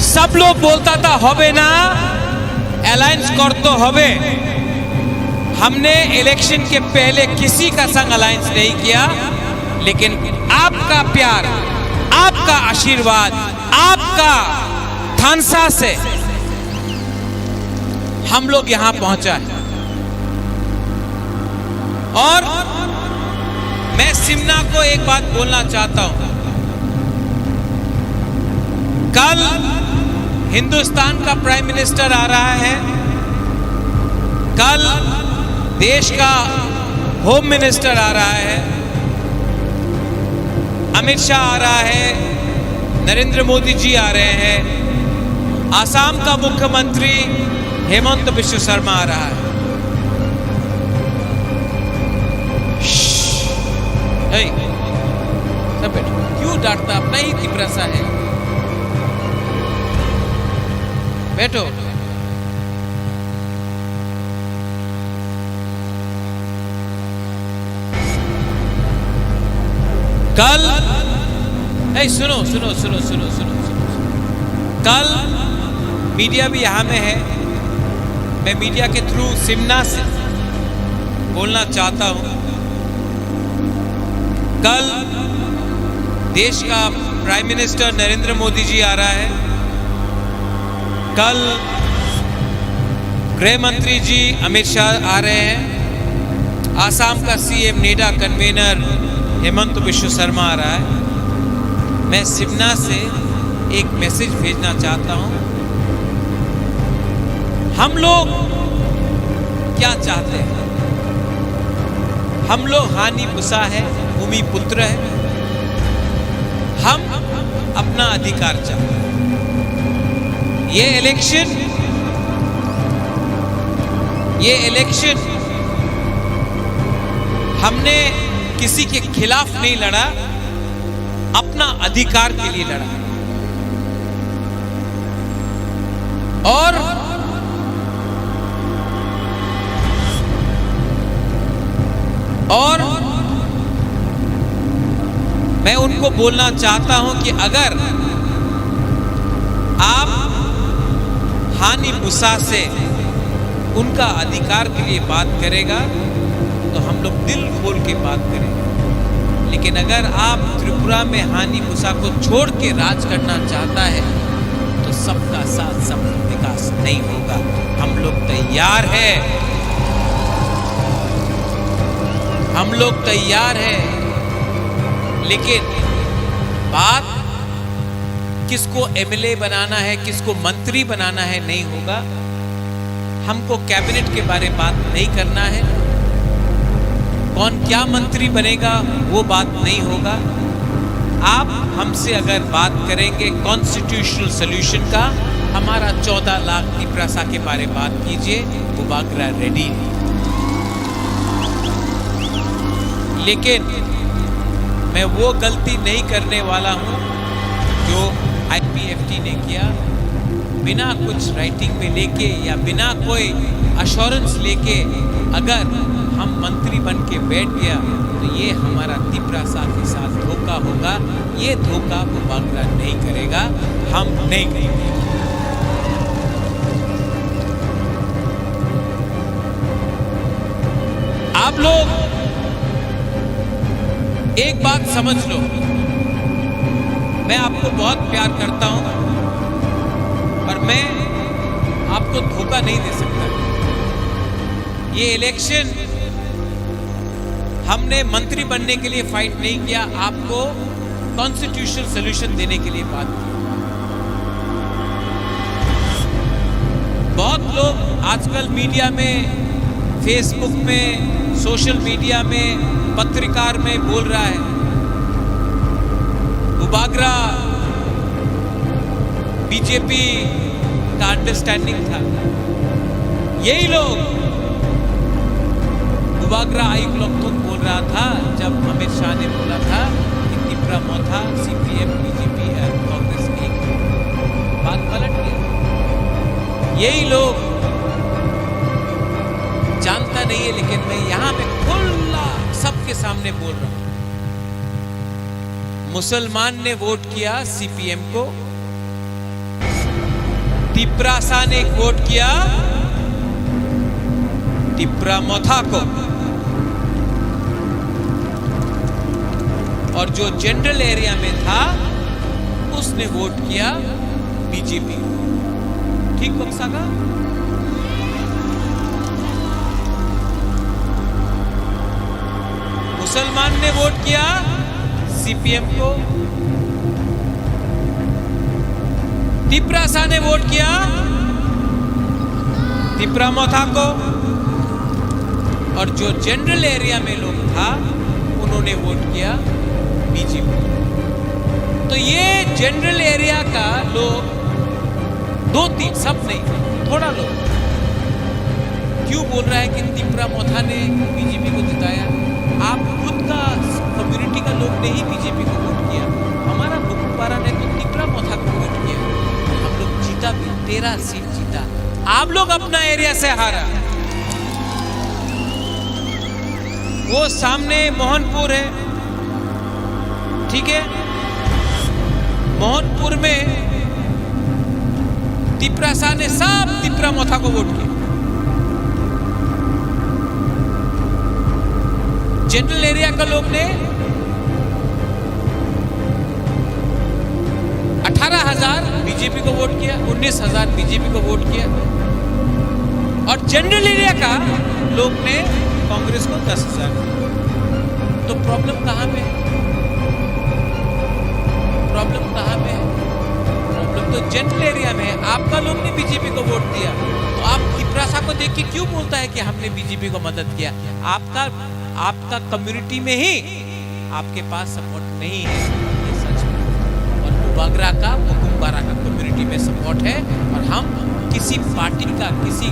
सब लोग बोलता था, "होबे ना, अलायंस कर तो होबे।" हमने इलेक्शन के पहले किसी का संग अलायंस नहीं किया, लेकिन आपका प्यार, आपका आशीर्वाद, आपका थानसा से हम लोग यहाँ पहुंचा है। और मैं सिमना को एक बात बोलना चाहता हूं, कल हिंदुस्तान का प्राइम मिनिस्टर आ रहा है, कल देश का होम मिनिस्टर आ रहा है, अमित शाह आ रहा है, नरेंद्र मोदी जी आ रहे हैं, आसाम का मुख्यमंत्री हेमंत बिश्व शर्मा आ रहा है। श्श्श। ए, सब बैठो। क्यों डांटता? अपना ही तिपरा सा है। बैठो। कल, ए, सुनो, सुनो। कल मीडिया भी यहाँ में है। मैं मीडिया के थ्रू सिमना से बोलना चाहता हूँ। कल देश का प्राइम मिनिस्टर नरेंद्र मोदी जी आ रहा है। कल गृह मंत्री जी अमित शाह आ रहे हैं। आसाम का सीएम नेडा, कन्वीनर हेमंत बिश्व शर्मा आ रहा है। मैं सिमना से एक मैसेज भेजना चाहता हूं। हम लोग क्या चाहते हैं? हम लोग हानि पुसा है, भूमि पुत्र है, हम अपना अधिकार चाहते हैं। ये इलेक्शन, ये इलेक्शन हमने किसी के खिलाफ नहीं लड़ा, अपना अधिकार के लिए लड़ा। और, और मैं उनको बोलना चाहता हूं कि अगर आप हानि मुसा से उनका अधिकार के लिए बात करेगा, तो हम लोग दिल खोल के बात करेंगे। लेकिन अगर आप त्रिपुरा में हानि मुसा को छोड़ के राज करना चाहता है, तो सबका साथ, सबका विकास नहीं होगा। हम लोग तैयार है, हम लोग तैयार है, लेकिन बात किसको एमएलए बनाना है, किसको मंत्री बनाना है, नहीं होगा। हमको कैबिनेट के बारे बात नहीं करना है, कौन क्या मंत्री बनेगा, वो बात नहीं होगा। आप हमसे अगर बात करेंगे कॉन्स्टिट्यूशनल सॉल्यूशन का, हमारा चौदह लाख तिपरासा के बारे बात कीजिए, बुबागरा रेडी। लेकिन मैं वो गलती नहीं करने वाला हूँ जो आईपीएफटी ने किया। बिना कुछ राइटिंग में लेके या बिना कोई अश्योरेंस लेके अगर हम मंत्री बन के बैठ गया, तो ये हमारा तिपरासा के साथ धोखा होगा। ये धोखा बुबागरा नहीं करेगा, हम नहीं करेंगे। आप लोग एक बात समझ लो, मैं आपको बहुत प्यार करता हूं, पर मैं आपको धोखा नहीं दे सकता। ये इलेक्शन हमने मंत्री बनने के लिए फाइट नहीं किया, आपको कॉन्स्टिट्यूशनल सॉल्यूशन देने के लिए बात की। बहुत लोग आजकल मीडिया में, फेसबुक में, सोशल मीडिया में, पत्रकार में बोल रहा है, बुबागरा बीजेपी का अंडरस्टैंडिंग था। यही लोग बुबागरा आयुक्त लोग खुद बोल रहा था जब अमित शाह ने बोला था कि तिपरा मोथा, सीपीएम, बीजेपी और कांग्रेस एक। बात पलट गई। यही लोग जानता नहीं है, लेकिन मैं यहाँ पे खुला सबके सामने बोल रहा हूँ। मुसलमान ने वोट किया सीपीएम को, तिपरासा ने वोट किया तिपरा मोथा को, और जो जनरल एरिया में था उसने वोट किया बीजेपी। ठीक बक्सा का मुसलमान ने वोट किया सीपीएम को, तिपरासा ने वोट किया तिपरा मोथा को, और जो जनरल एरिया में लोग था उन्होंने वोट किया बीजेपी। तो ये जनरल एरिया का लोग दो तीन, सब नहीं, थोड़ा लोग क्यों बोल रहा है कि तिपरा मोथा ने बीजेपी को जिताया? आप खुद का कम्युनिटी का लोग ने ही बीजेपी को वोट किया। हमारा बुकुपारा ने तो तिपरा मोथा को वोट किया। हम लोग जीता भी, तेरह सीट जीता। आप लोग अपना एरिया से हारा। वो सामने मोहनपुर है, ठीक है, मोहनपुर में तिपरासा ने सब तिपरा मोथा को वोट किया। जनरल एरिया का लोग ने अठारह हज़ार बीजेपी को वोट किया, उन्नीस हज़ार बीजेपी को वोट किया, और जनरल एरिया का लोग ने कांग्रेस को दस हज़ार। तो प्रॉब्लम कहाँ पे है? प्रॉब्लम कहाँ पे है? प्रॉब्लम तो जनरल एरिया में है। आपका लोग ने बीजेपी को वोट दिया, तो आप तिपरासा को देख के क्यों बोलता है कि हमने बीजेपी को मदद किया? आपका आपका कम्युनिटी में ही आपके पास सपोर्ट नहीं है, ये सच है। और बुबागरा का, बुकुमबारा का कम्युनिटी में सपोर्ट है और हम किसी पार्टी का, किसी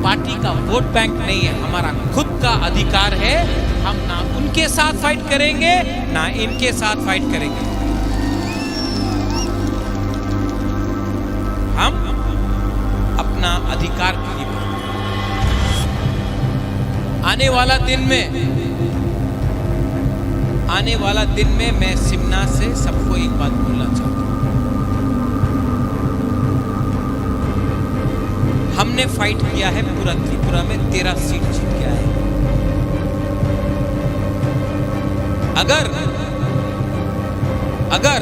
पार्टी का वोट बैंक नहीं है, हमारा खुद का अधिकार है। हम ना उनके साथ फाइट करेंगे, ना इनके साथ फाइट करेंगे। हम अपना अधिकार के लिए आने वाला दिन में, आने वाला दिन में मैं शिमला से सबको एक बात बोलना चाहता हूँ। हमने फाइट किया है पूरा त्रिपुरा में, तेरह सीट जीत के आए। अगर, अगर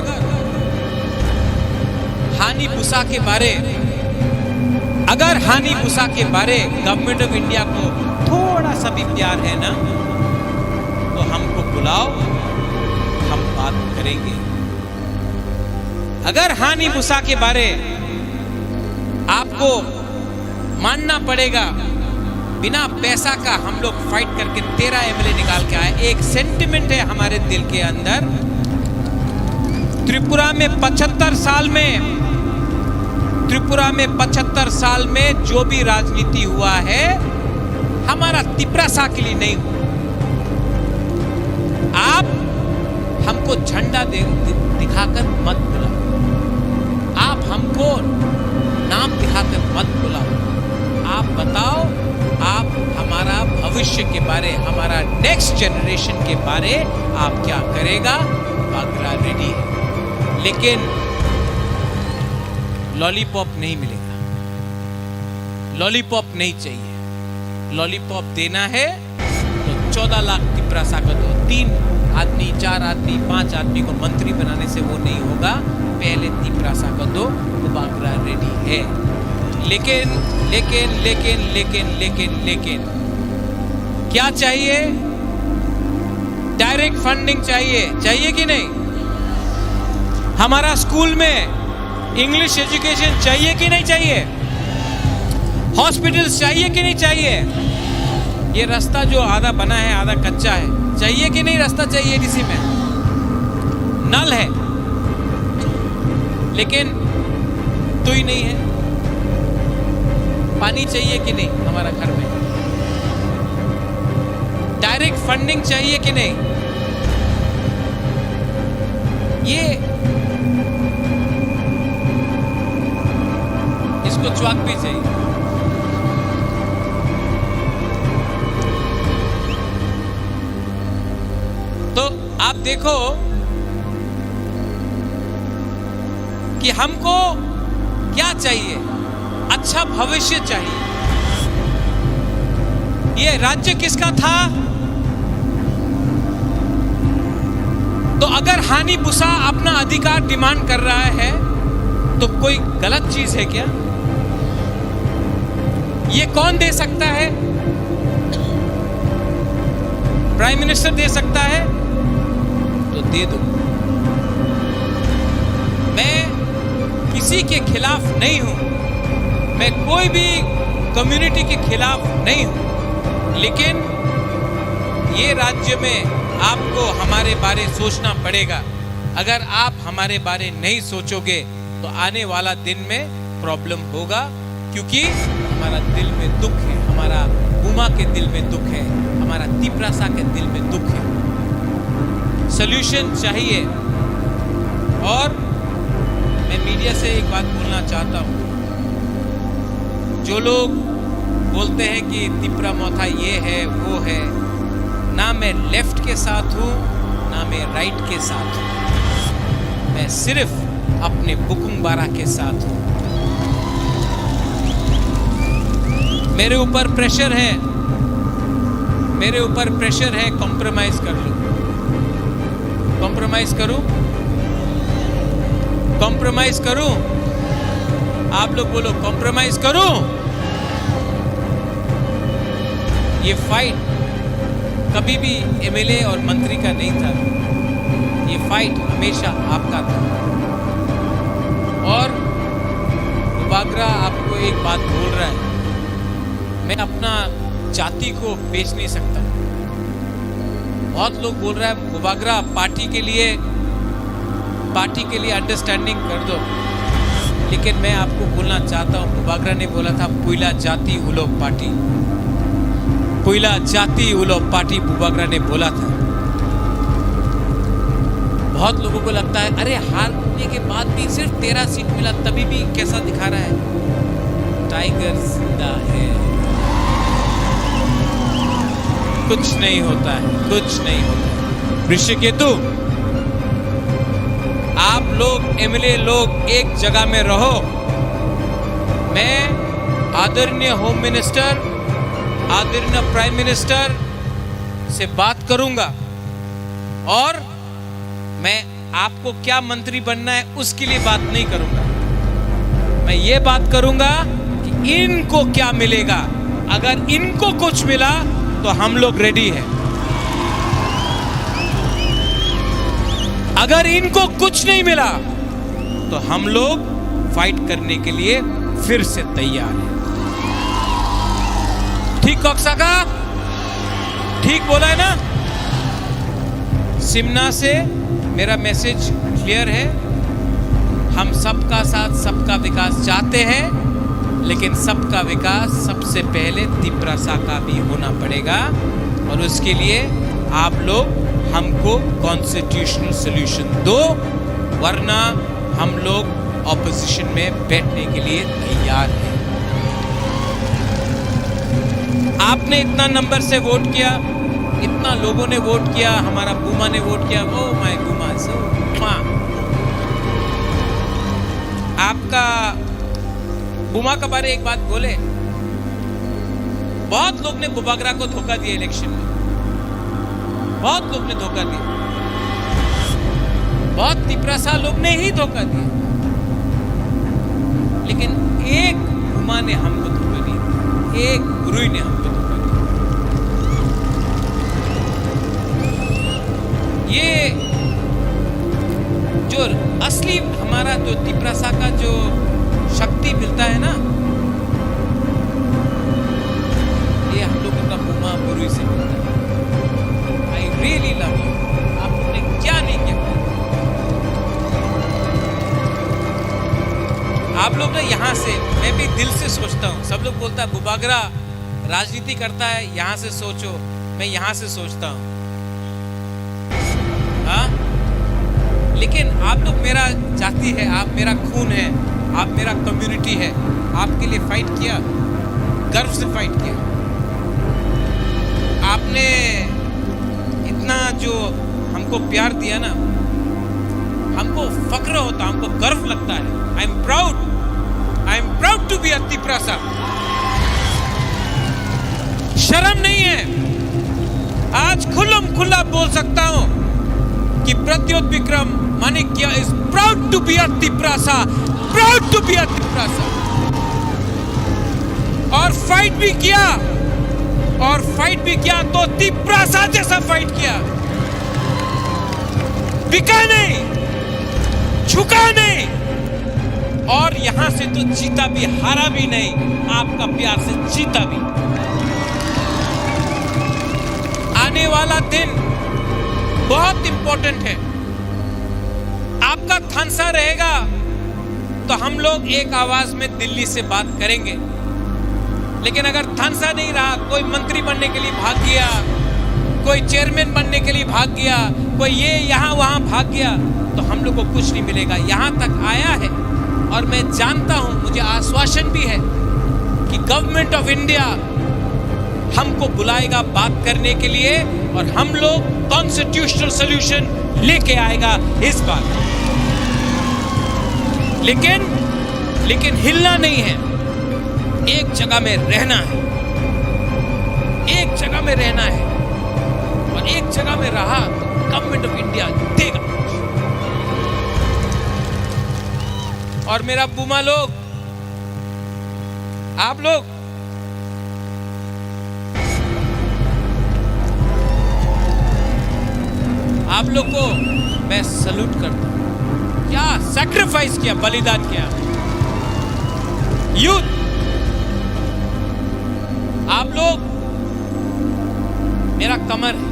हानि बुसा के बारे, अगर हानि बुसा के बारे गवर्नमेंट ऑफ इंडिया को थोड़ा सा भी प्यार है ना, तो हमको बुलाओ, हम बात करेंगे। अगर हानि बुसा के बारे आपको मानना पड़ेगा, बिना पैसा का हम लोग फाइट करके तेरह एमएलए निकाल के आए। एक सेंटिमेंट है हमारे दिल के अंदर। त्रिपुरा में पचहत्तर साल में, त्रिपुरा में पचहत्तर साल में जो भी राजनीति हुआ है, हमारा तिपरासा के लिए नहीं हुआ। आप हमको झंडा दे, दि-, दिखाकर मत बुलाओ। आप हमको नाम दिखाकर मत बुलाओ। आप बताओ, आप हमारा भविष्य के बारे, हमारा नेक्स्ट जनरेशन के बारे आप क्या करेगा? बागरा रेडी है, लेकिन लॉलीपॉप नहीं मिलेगा, लॉलीपॉप नहीं चाहिए। लॉलीपॉप देना है तो चौदह लाख तिपरासा को दो। तीन आदमी, चार आदमी, पांच आदमी को मंत्री बनाने से वो नहीं होगा। पहले तिपरासा को दो, वो बागरा रेडी है। लेकिन, लेकिन, लेकिन, लेकिन, लेकिन, लेकिन क्या चाहिए? डायरेक्ट फंडिंग चाहिए, चाहिए कि नहीं? हमारा स्कूल में इंग्लिश एजुकेशन चाहिए कि नहीं चाहिए? हॉस्पिटल्स चाहिए कि नहीं चाहिए? ये रास्ता जो आधा बना है, आधा कच्चा है, चाहिए कि नहीं? रास्ता चाहिए डीसी में, नल है, लेकिन तुई नहीं है। पानी चाहिए कि नहीं हमारा घर में? डायरेक्ट फंडिंग चाहिए कि नहीं? ये, इसको च्वाक भी चाहिए। तो आप देखो कि हमको क्या चाहिए। अच्छा भविष्य चाहिए। ये राज्य किसका था? तो अगर हानि बुसा अपना अधिकार डिमांड कर रहा है, तो कोई गलत चीज है क्या? ये कौन दे सकता है? प्राइम मिनिस्टर दे सकता है, तो दे दो। मैं किसी के खिलाफ नहीं हूं, मैं कोई भी कम्युनिटी के खिलाफ नहीं हूं, लेकिन ये राज्य में आपको हमारे बारे सोचना पड़ेगा। अगर आप हमारे बारे नहीं सोचोगे, तो आने वाला दिन में प्रॉब्लम होगा, क्योंकि हमारा दिल में दुख है, हमारा बुमा के दिल में दुख है, हमारा तिपरासा के दिल में दुख है। सॉल्यूशन चाहिए। और मैं मीडिया से एक बात बोलना चाहता हूँ, जो लोग बोलते हैं कि तिपरा मोथा ये है, वो है, ना मैं लेफ्ट के साथ हूँ, ना मैं राइट के साथ हूँ। मैं सिर्फ अपने बुकुंग बारा के साथ हूँ। मेरे ऊपर प्रेशर है, मेरे ऊपर प्रेशर है, कॉम्प्रोमाइज कर लो। कॉम्प्रोमाइज करूं? कॉम्प्रोमाइज करूं? आप लोग बोलो, कॉम्प्रोमाइज करूं? ये फाइट कभी भी एमएलए और मंत्री का नहीं था, ये फाइट हमेशा आपका था। और बुबागरा आपको एक बात बोल रहा है, मैं अपना जाति को बेच नहीं सकता। बहुत लोग बोल रहा है बुबागरा पार्टी के लिए, पार्टी के लिए अंडरस्टैंडिंग कर दो, लेकिन मैं आपको बोलना चाहता हूँ, बुबागरा ने बोला था पुइला जाति उलोक पार्टी, पुइला जाति उलोक पार्टी बुबागरा ने बोला था। बहुत लोगों को लगता है, अरे, हारने के बाद भी सिर्फ तेरह सीट मिला, तभी भी कैसा दिखा रहा है? टाइगर जिंदा है। कुछ नहीं होता है, कुछ नहीं होता है। ऋषिकेतु, आप लोग एमएलए लोग एक जगह में रहो। मैं आदरणीय होम मिनिस्टर, आदरणीय प्राइम मिनिस्टर से बात करूंगा और मैं आपको क्या मंत्री बनना है, उसके लिए बात नहीं करूंगा। मैं ये बात करूंगा कि इनको क्या मिलेगा। अगर इनको कुछ मिला, तो हम लोग रेडी हैं। अगर इनको कुछ नहीं मिला, तो हम लोग फाइट करने के लिए फिर से तैयार हैं। ठीक, कक्सा का? ठीक बोला है ना? सिमना से मेरा मैसेज क्लियर है, हम सबका साथ सबका विकास चाहते हैं, लेकिन सबका विकास सबसे पहले तिप्रासा का भी होना पड़ेगा, और उसके लिए आप लोग हमको कॉन्स्टिट्यूशनल सॉल्यूशन दो, वरना हम लोग ऑपोजिशन में बैठने के लिए तैयार हैं। आपने इतना नंबर से वोट किया, इतना लोगों ने वोट किया, हमारा बुमा ने वोट किया, ओ माय बुमा, so, हाँ। आपका बुमा के बारे एक बात बोले, बहुत लोग ने बुबागरा को धोखा दिया इलेक्शन में, बहुत लोग ने धोखा दिया, बहुत तिपरासा लोग ने ही धोखा दिया, लेकिन एक बुमा ने हमको धोखा नहीं दिया, एक बुरुई ने हमको धोखा दिया। ये जो असली हमारा जो तिपरासा का जो शक्ति मिलता है ना, ये हम लोगों का बुमा बुरुई से मिलता है। I really love you। आप लोगों ने क्या नहीं किया। आप लोग ना यहाँ से, मैं भी दिल से सोचता हूँ, सब लोग बोलता है बुबागरा राजनीति करता है, यहाँ से सोचो, मैं यहाँ से सोचता हूँ। हाँ? लेकिन आप लोग मेरा जाति है, आप मेरा खून है, आप मेरा कम्युनिटी है, आपके लिए फाइट किया, गर्व से फाइट किया। आपने इतना जो हमको प्यार दिया ना, हमको फक्र होता, हमको गर्व लगता है। I am proud, I am proud to be a Tiprasa। शर्म नहीं है, आज खुल्लम खुल्ला बोल सकता हूं कि प्रद्योत विक्रम Manikya is proud to be a Tiprasa, proud to be a Tiprasa। और फाइट भी किया, और फाइट भी किया तो तिपरासा जैसा फाइट किया, बिका नहीं, झुका नहीं। और यहां से तो जीता भी, हारा भी नहीं, आपका प्यार से जीता भी। आने वाला दिन बहुत इंपॉर्टेंट है। आपका थानसा रहेगा तो हम लोग एक आवाज में दिल्ली से बात करेंगे, लेकिन अगर थानसा नहीं रहा, कोई मंत्री बनने के लिए भाग गया, कोई चेयरमैन बनने के लिए भाग गया, कोई ये यहाँ वहाँ भाग गया, तो हम लोग को कुछ नहीं मिलेगा। यहाँ तक आया है और मैं जानता हूँ, मुझे आश्वासन भी है कि गवर्नमेंट ऑफ इंडिया हमको बुलाएगा बात करने के लिए और हम लोग कॉन्स्टिट्यूशनल सॉल्यूशन लेके आएगा इस बार। लेकिन, लेकिन हिलना नहीं है, एक जगह में रहना है, एक जगह में रहना है और एक जगह में रहा तो गवर्नमेंट ऑफ इंडिया देगा। और मेरा बुमा लोग, आप लोग, आप लोग को मैं सैल्यूट करता हूं। क्या सैक्रिफाइस किया, बलिदान किया यूथ। आप लोग मेरा कमर है,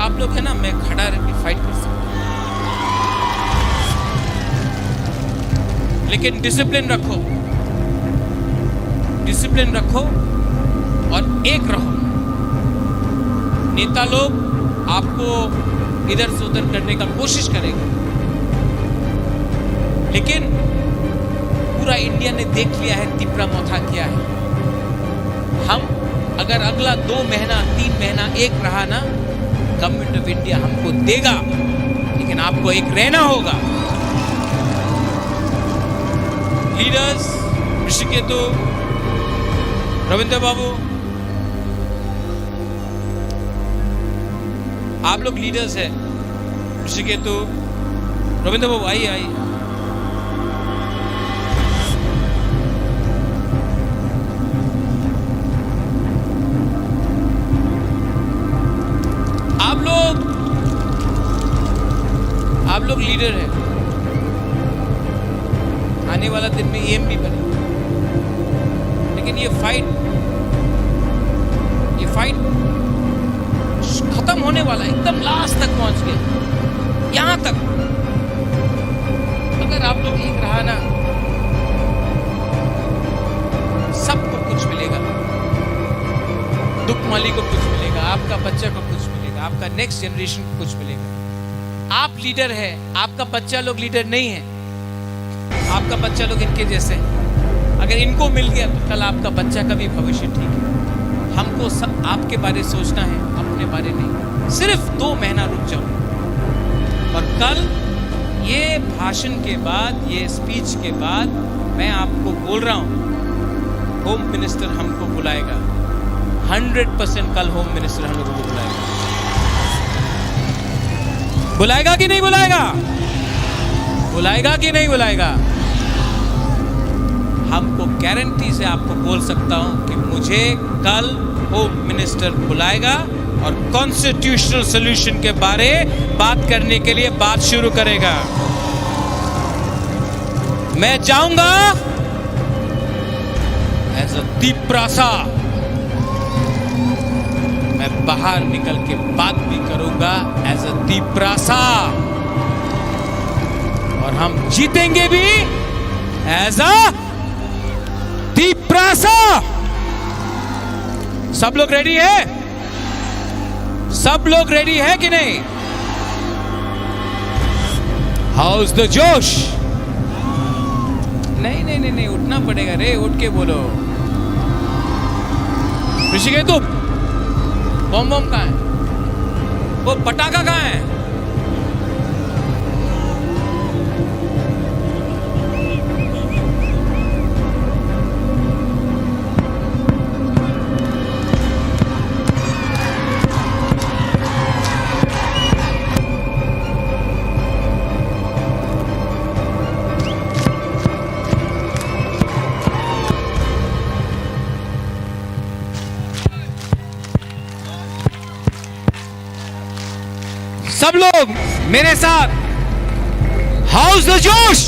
आप लोग है ना, मैं खड़ा रह के फाइट कर सकता हूँ, लेकिन डिसिप्लिन रखो, डिसिप्लिन रखो और एक रहो। नेता लोग आपको इधर से उधर करने का कोशिश करेगा, लेकिन पूरा इंडिया ने देख लिया है तिपरा मोथा क्या है। हम अगर अगला दो महीना, तीन महीना एक रहा ना, गवर्नमेंट ऑफ इंडिया हमको देगा, लेकिन आपको एक रहना होगा। लीडर्स, ऋषिकेतु, रविंद्र बाबू, आप लोग लीडर्स हैं। ऋषिकेतु, रविंद्र बाबू, आइए, आइए। आप लोग, आप लोग लीडर हैं। आने वाला दिन में ईएम भी बने। लेकिन ये फाइट, ये फाइट खत्म होने वाला है, एकदम लास्ट तक पहुंच गया, यहाँ तक। अगर आप लोग एक रहा ना, सबको कुछ मिलेगा। दुखमाली को कुछ मिलेगा, आपका बच्चा को कुछ मिलेगा, आपका नेक्स्ट जनरेशन को कुछ मिलेगा। आप लीडर है, आपका बच्चा लोग लीडर नहीं है। आपका बच्चा लोग इनके जैसे हैं। अगर इनको मिल गया तो कल आपका बच्चा का भी भविष्य ठीक है। हमको स-, आपके बारे सोचना है, अपने बारे नहीं। सिर्फ दो महीना रुक जाओ। और कल ये भाषण के बाद, ये स्पीच के बाद मैं आपको बोल रहा हूँ, होम मिनिस्टर हमको बुलाएगा। हंड्रेड परसेंट कल होम मिनिस्टर हम लोगों को बुलाएगा। बुलाएगा कि नहीं बुलाएगा? बुलाएगा कि नहीं बुलाएगा? हमको गारंटी से आपको बोल सकता हूं कि मुझे कल होम मिनिस्टर बुलाएगा और कॉन्स्टिट्यूशनल सॉल्यूशन के बारे बात करने के लिए बात शुरू करेगा। मैं जाऊंगा एज अ तिपरासा, मैं बाहर निकल के बात भी करूंगा एज अ तिपरासा, और हम जीतेंगे भी एज अ तिपरासा। सब लोग रेडी है? सब लोग रेडी है कि नहीं? हाउस द जोश? नहीं, नहीं, नहीं, नहीं, उठना पड़ेगा रे, उठ के बोलो। ऋषिकेतु, बम बम कहाँ है? वो पटाखा कहाँ है? सब लोग मेरे साथ, हाउस द जोश।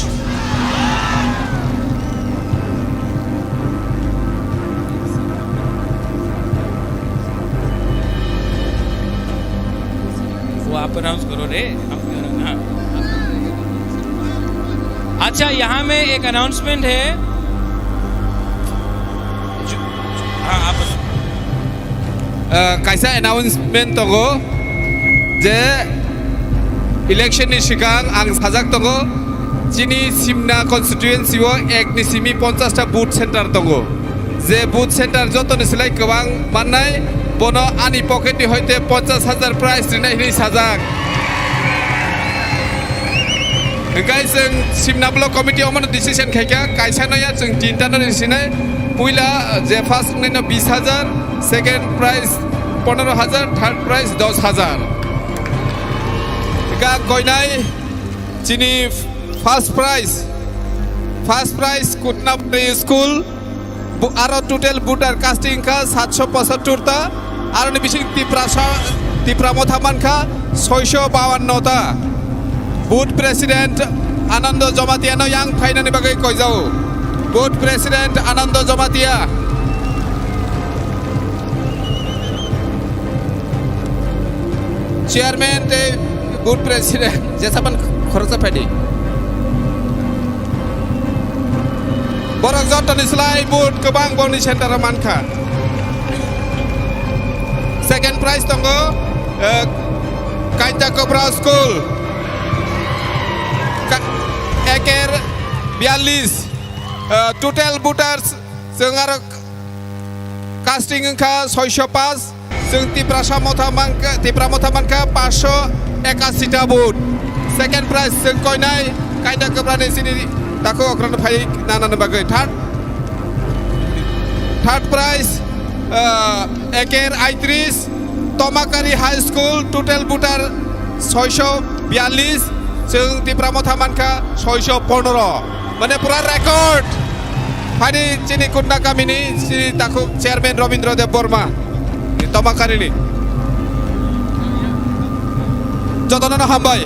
वो आप अनाउंस करो रे, हम क्यों ना? अच्छा, यहाँ में एक अनाउंसमेंट है। जो, हाँ, आप बताओ। Ah, kaisa announcement tongo je election ni swkang ang sajak tongo, chini Simna constituency o ek ni simi ponchash ta booth center tongo. Je booth center joto ni slai kwbang mannai, bono ani pocket ni hoite ponchash hajar prize rinai hinwi sajak. Hwnkhe chwng Simna block committee omono decision khaikha, kaisa no ya chwng tinta no risinai, puila je first wngnai no bis hajar, second prize pondro hajar, third prize dos hajar. Hwnkhe koinai chini first prize, first prize Kutnapuri school, Bu-, aro total voter casting kha satso pochattor ta, aroni bising Tipra sa-, Tipra Motha mankha soiso bawanno ta. Booth President Anando Jamatia no yang phainani bagwi koijao. Booth President Anando Jamatia. Chairman tei booth president jesapan khoroksa phaidi. Borok jotoni slai booth kwbang boni center o mankha. Second prize tongo, eh, Kainta Kopra School. Ka-, eker biyallis, eh, total voters chwng aro casting wngkha soisho paanch. Chwng Tiprasa motha mankha, Tipra motha mankha paanch sho ekasi ta vote. Second prize chwng koinai Kainta Koprani chini takhuk okrano phai nanani bagwi. Third, third prize, ah, eker aitris, Tomakari High School, total voter soisho biyallis, chwng Tipra motha mankha soisho pondro. Mane pura record. Phani chini Kutna kamini chini takhuk chairman Robindra Dev Borma. Tomakarini. Jotono hambai.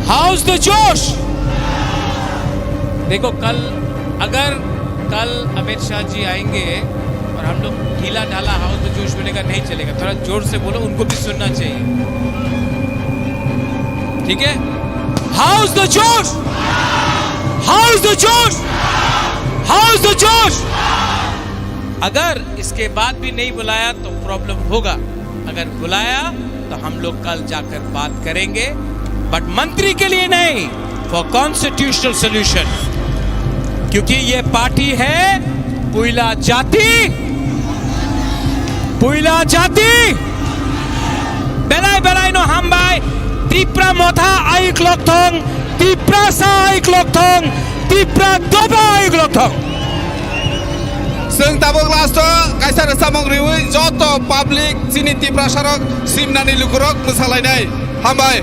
How's the josh? देखो, कल, अगर कल अमित शाह जी आएंगे और हम लोग ढीला ढाला हाउस में जोश मिलेगा, नहीं चलेगा। थोड़ा जोर से बोलो, उनको भी सुनना चाहिए। ठीक है, हाउस द जोश, हाउस द जोश, हाउस द जोश। अगर इसके बाद भी नहीं बुलाया तो प्रॉब्लम होगा, अगर बुलाया तो हम लोग कल जाकर बात करेंगे, बट मंत्री के लिए नहीं, फॉर कॉन्स्टिट्यूशनल सॉल्यूशन, क्योंकि ये पार्टी है पुइला जाति, पुइला जाति। Belai belai no hambai, Tipra motha ayuk lokthong, Tiprasa ayuk lokthong, Tipra doba ayuk lokthong. Chwng tabuk last o kaisa rwchapmung riwi joto public chini Tiprasa rok simnani lukurok mwsalainai. Hambai.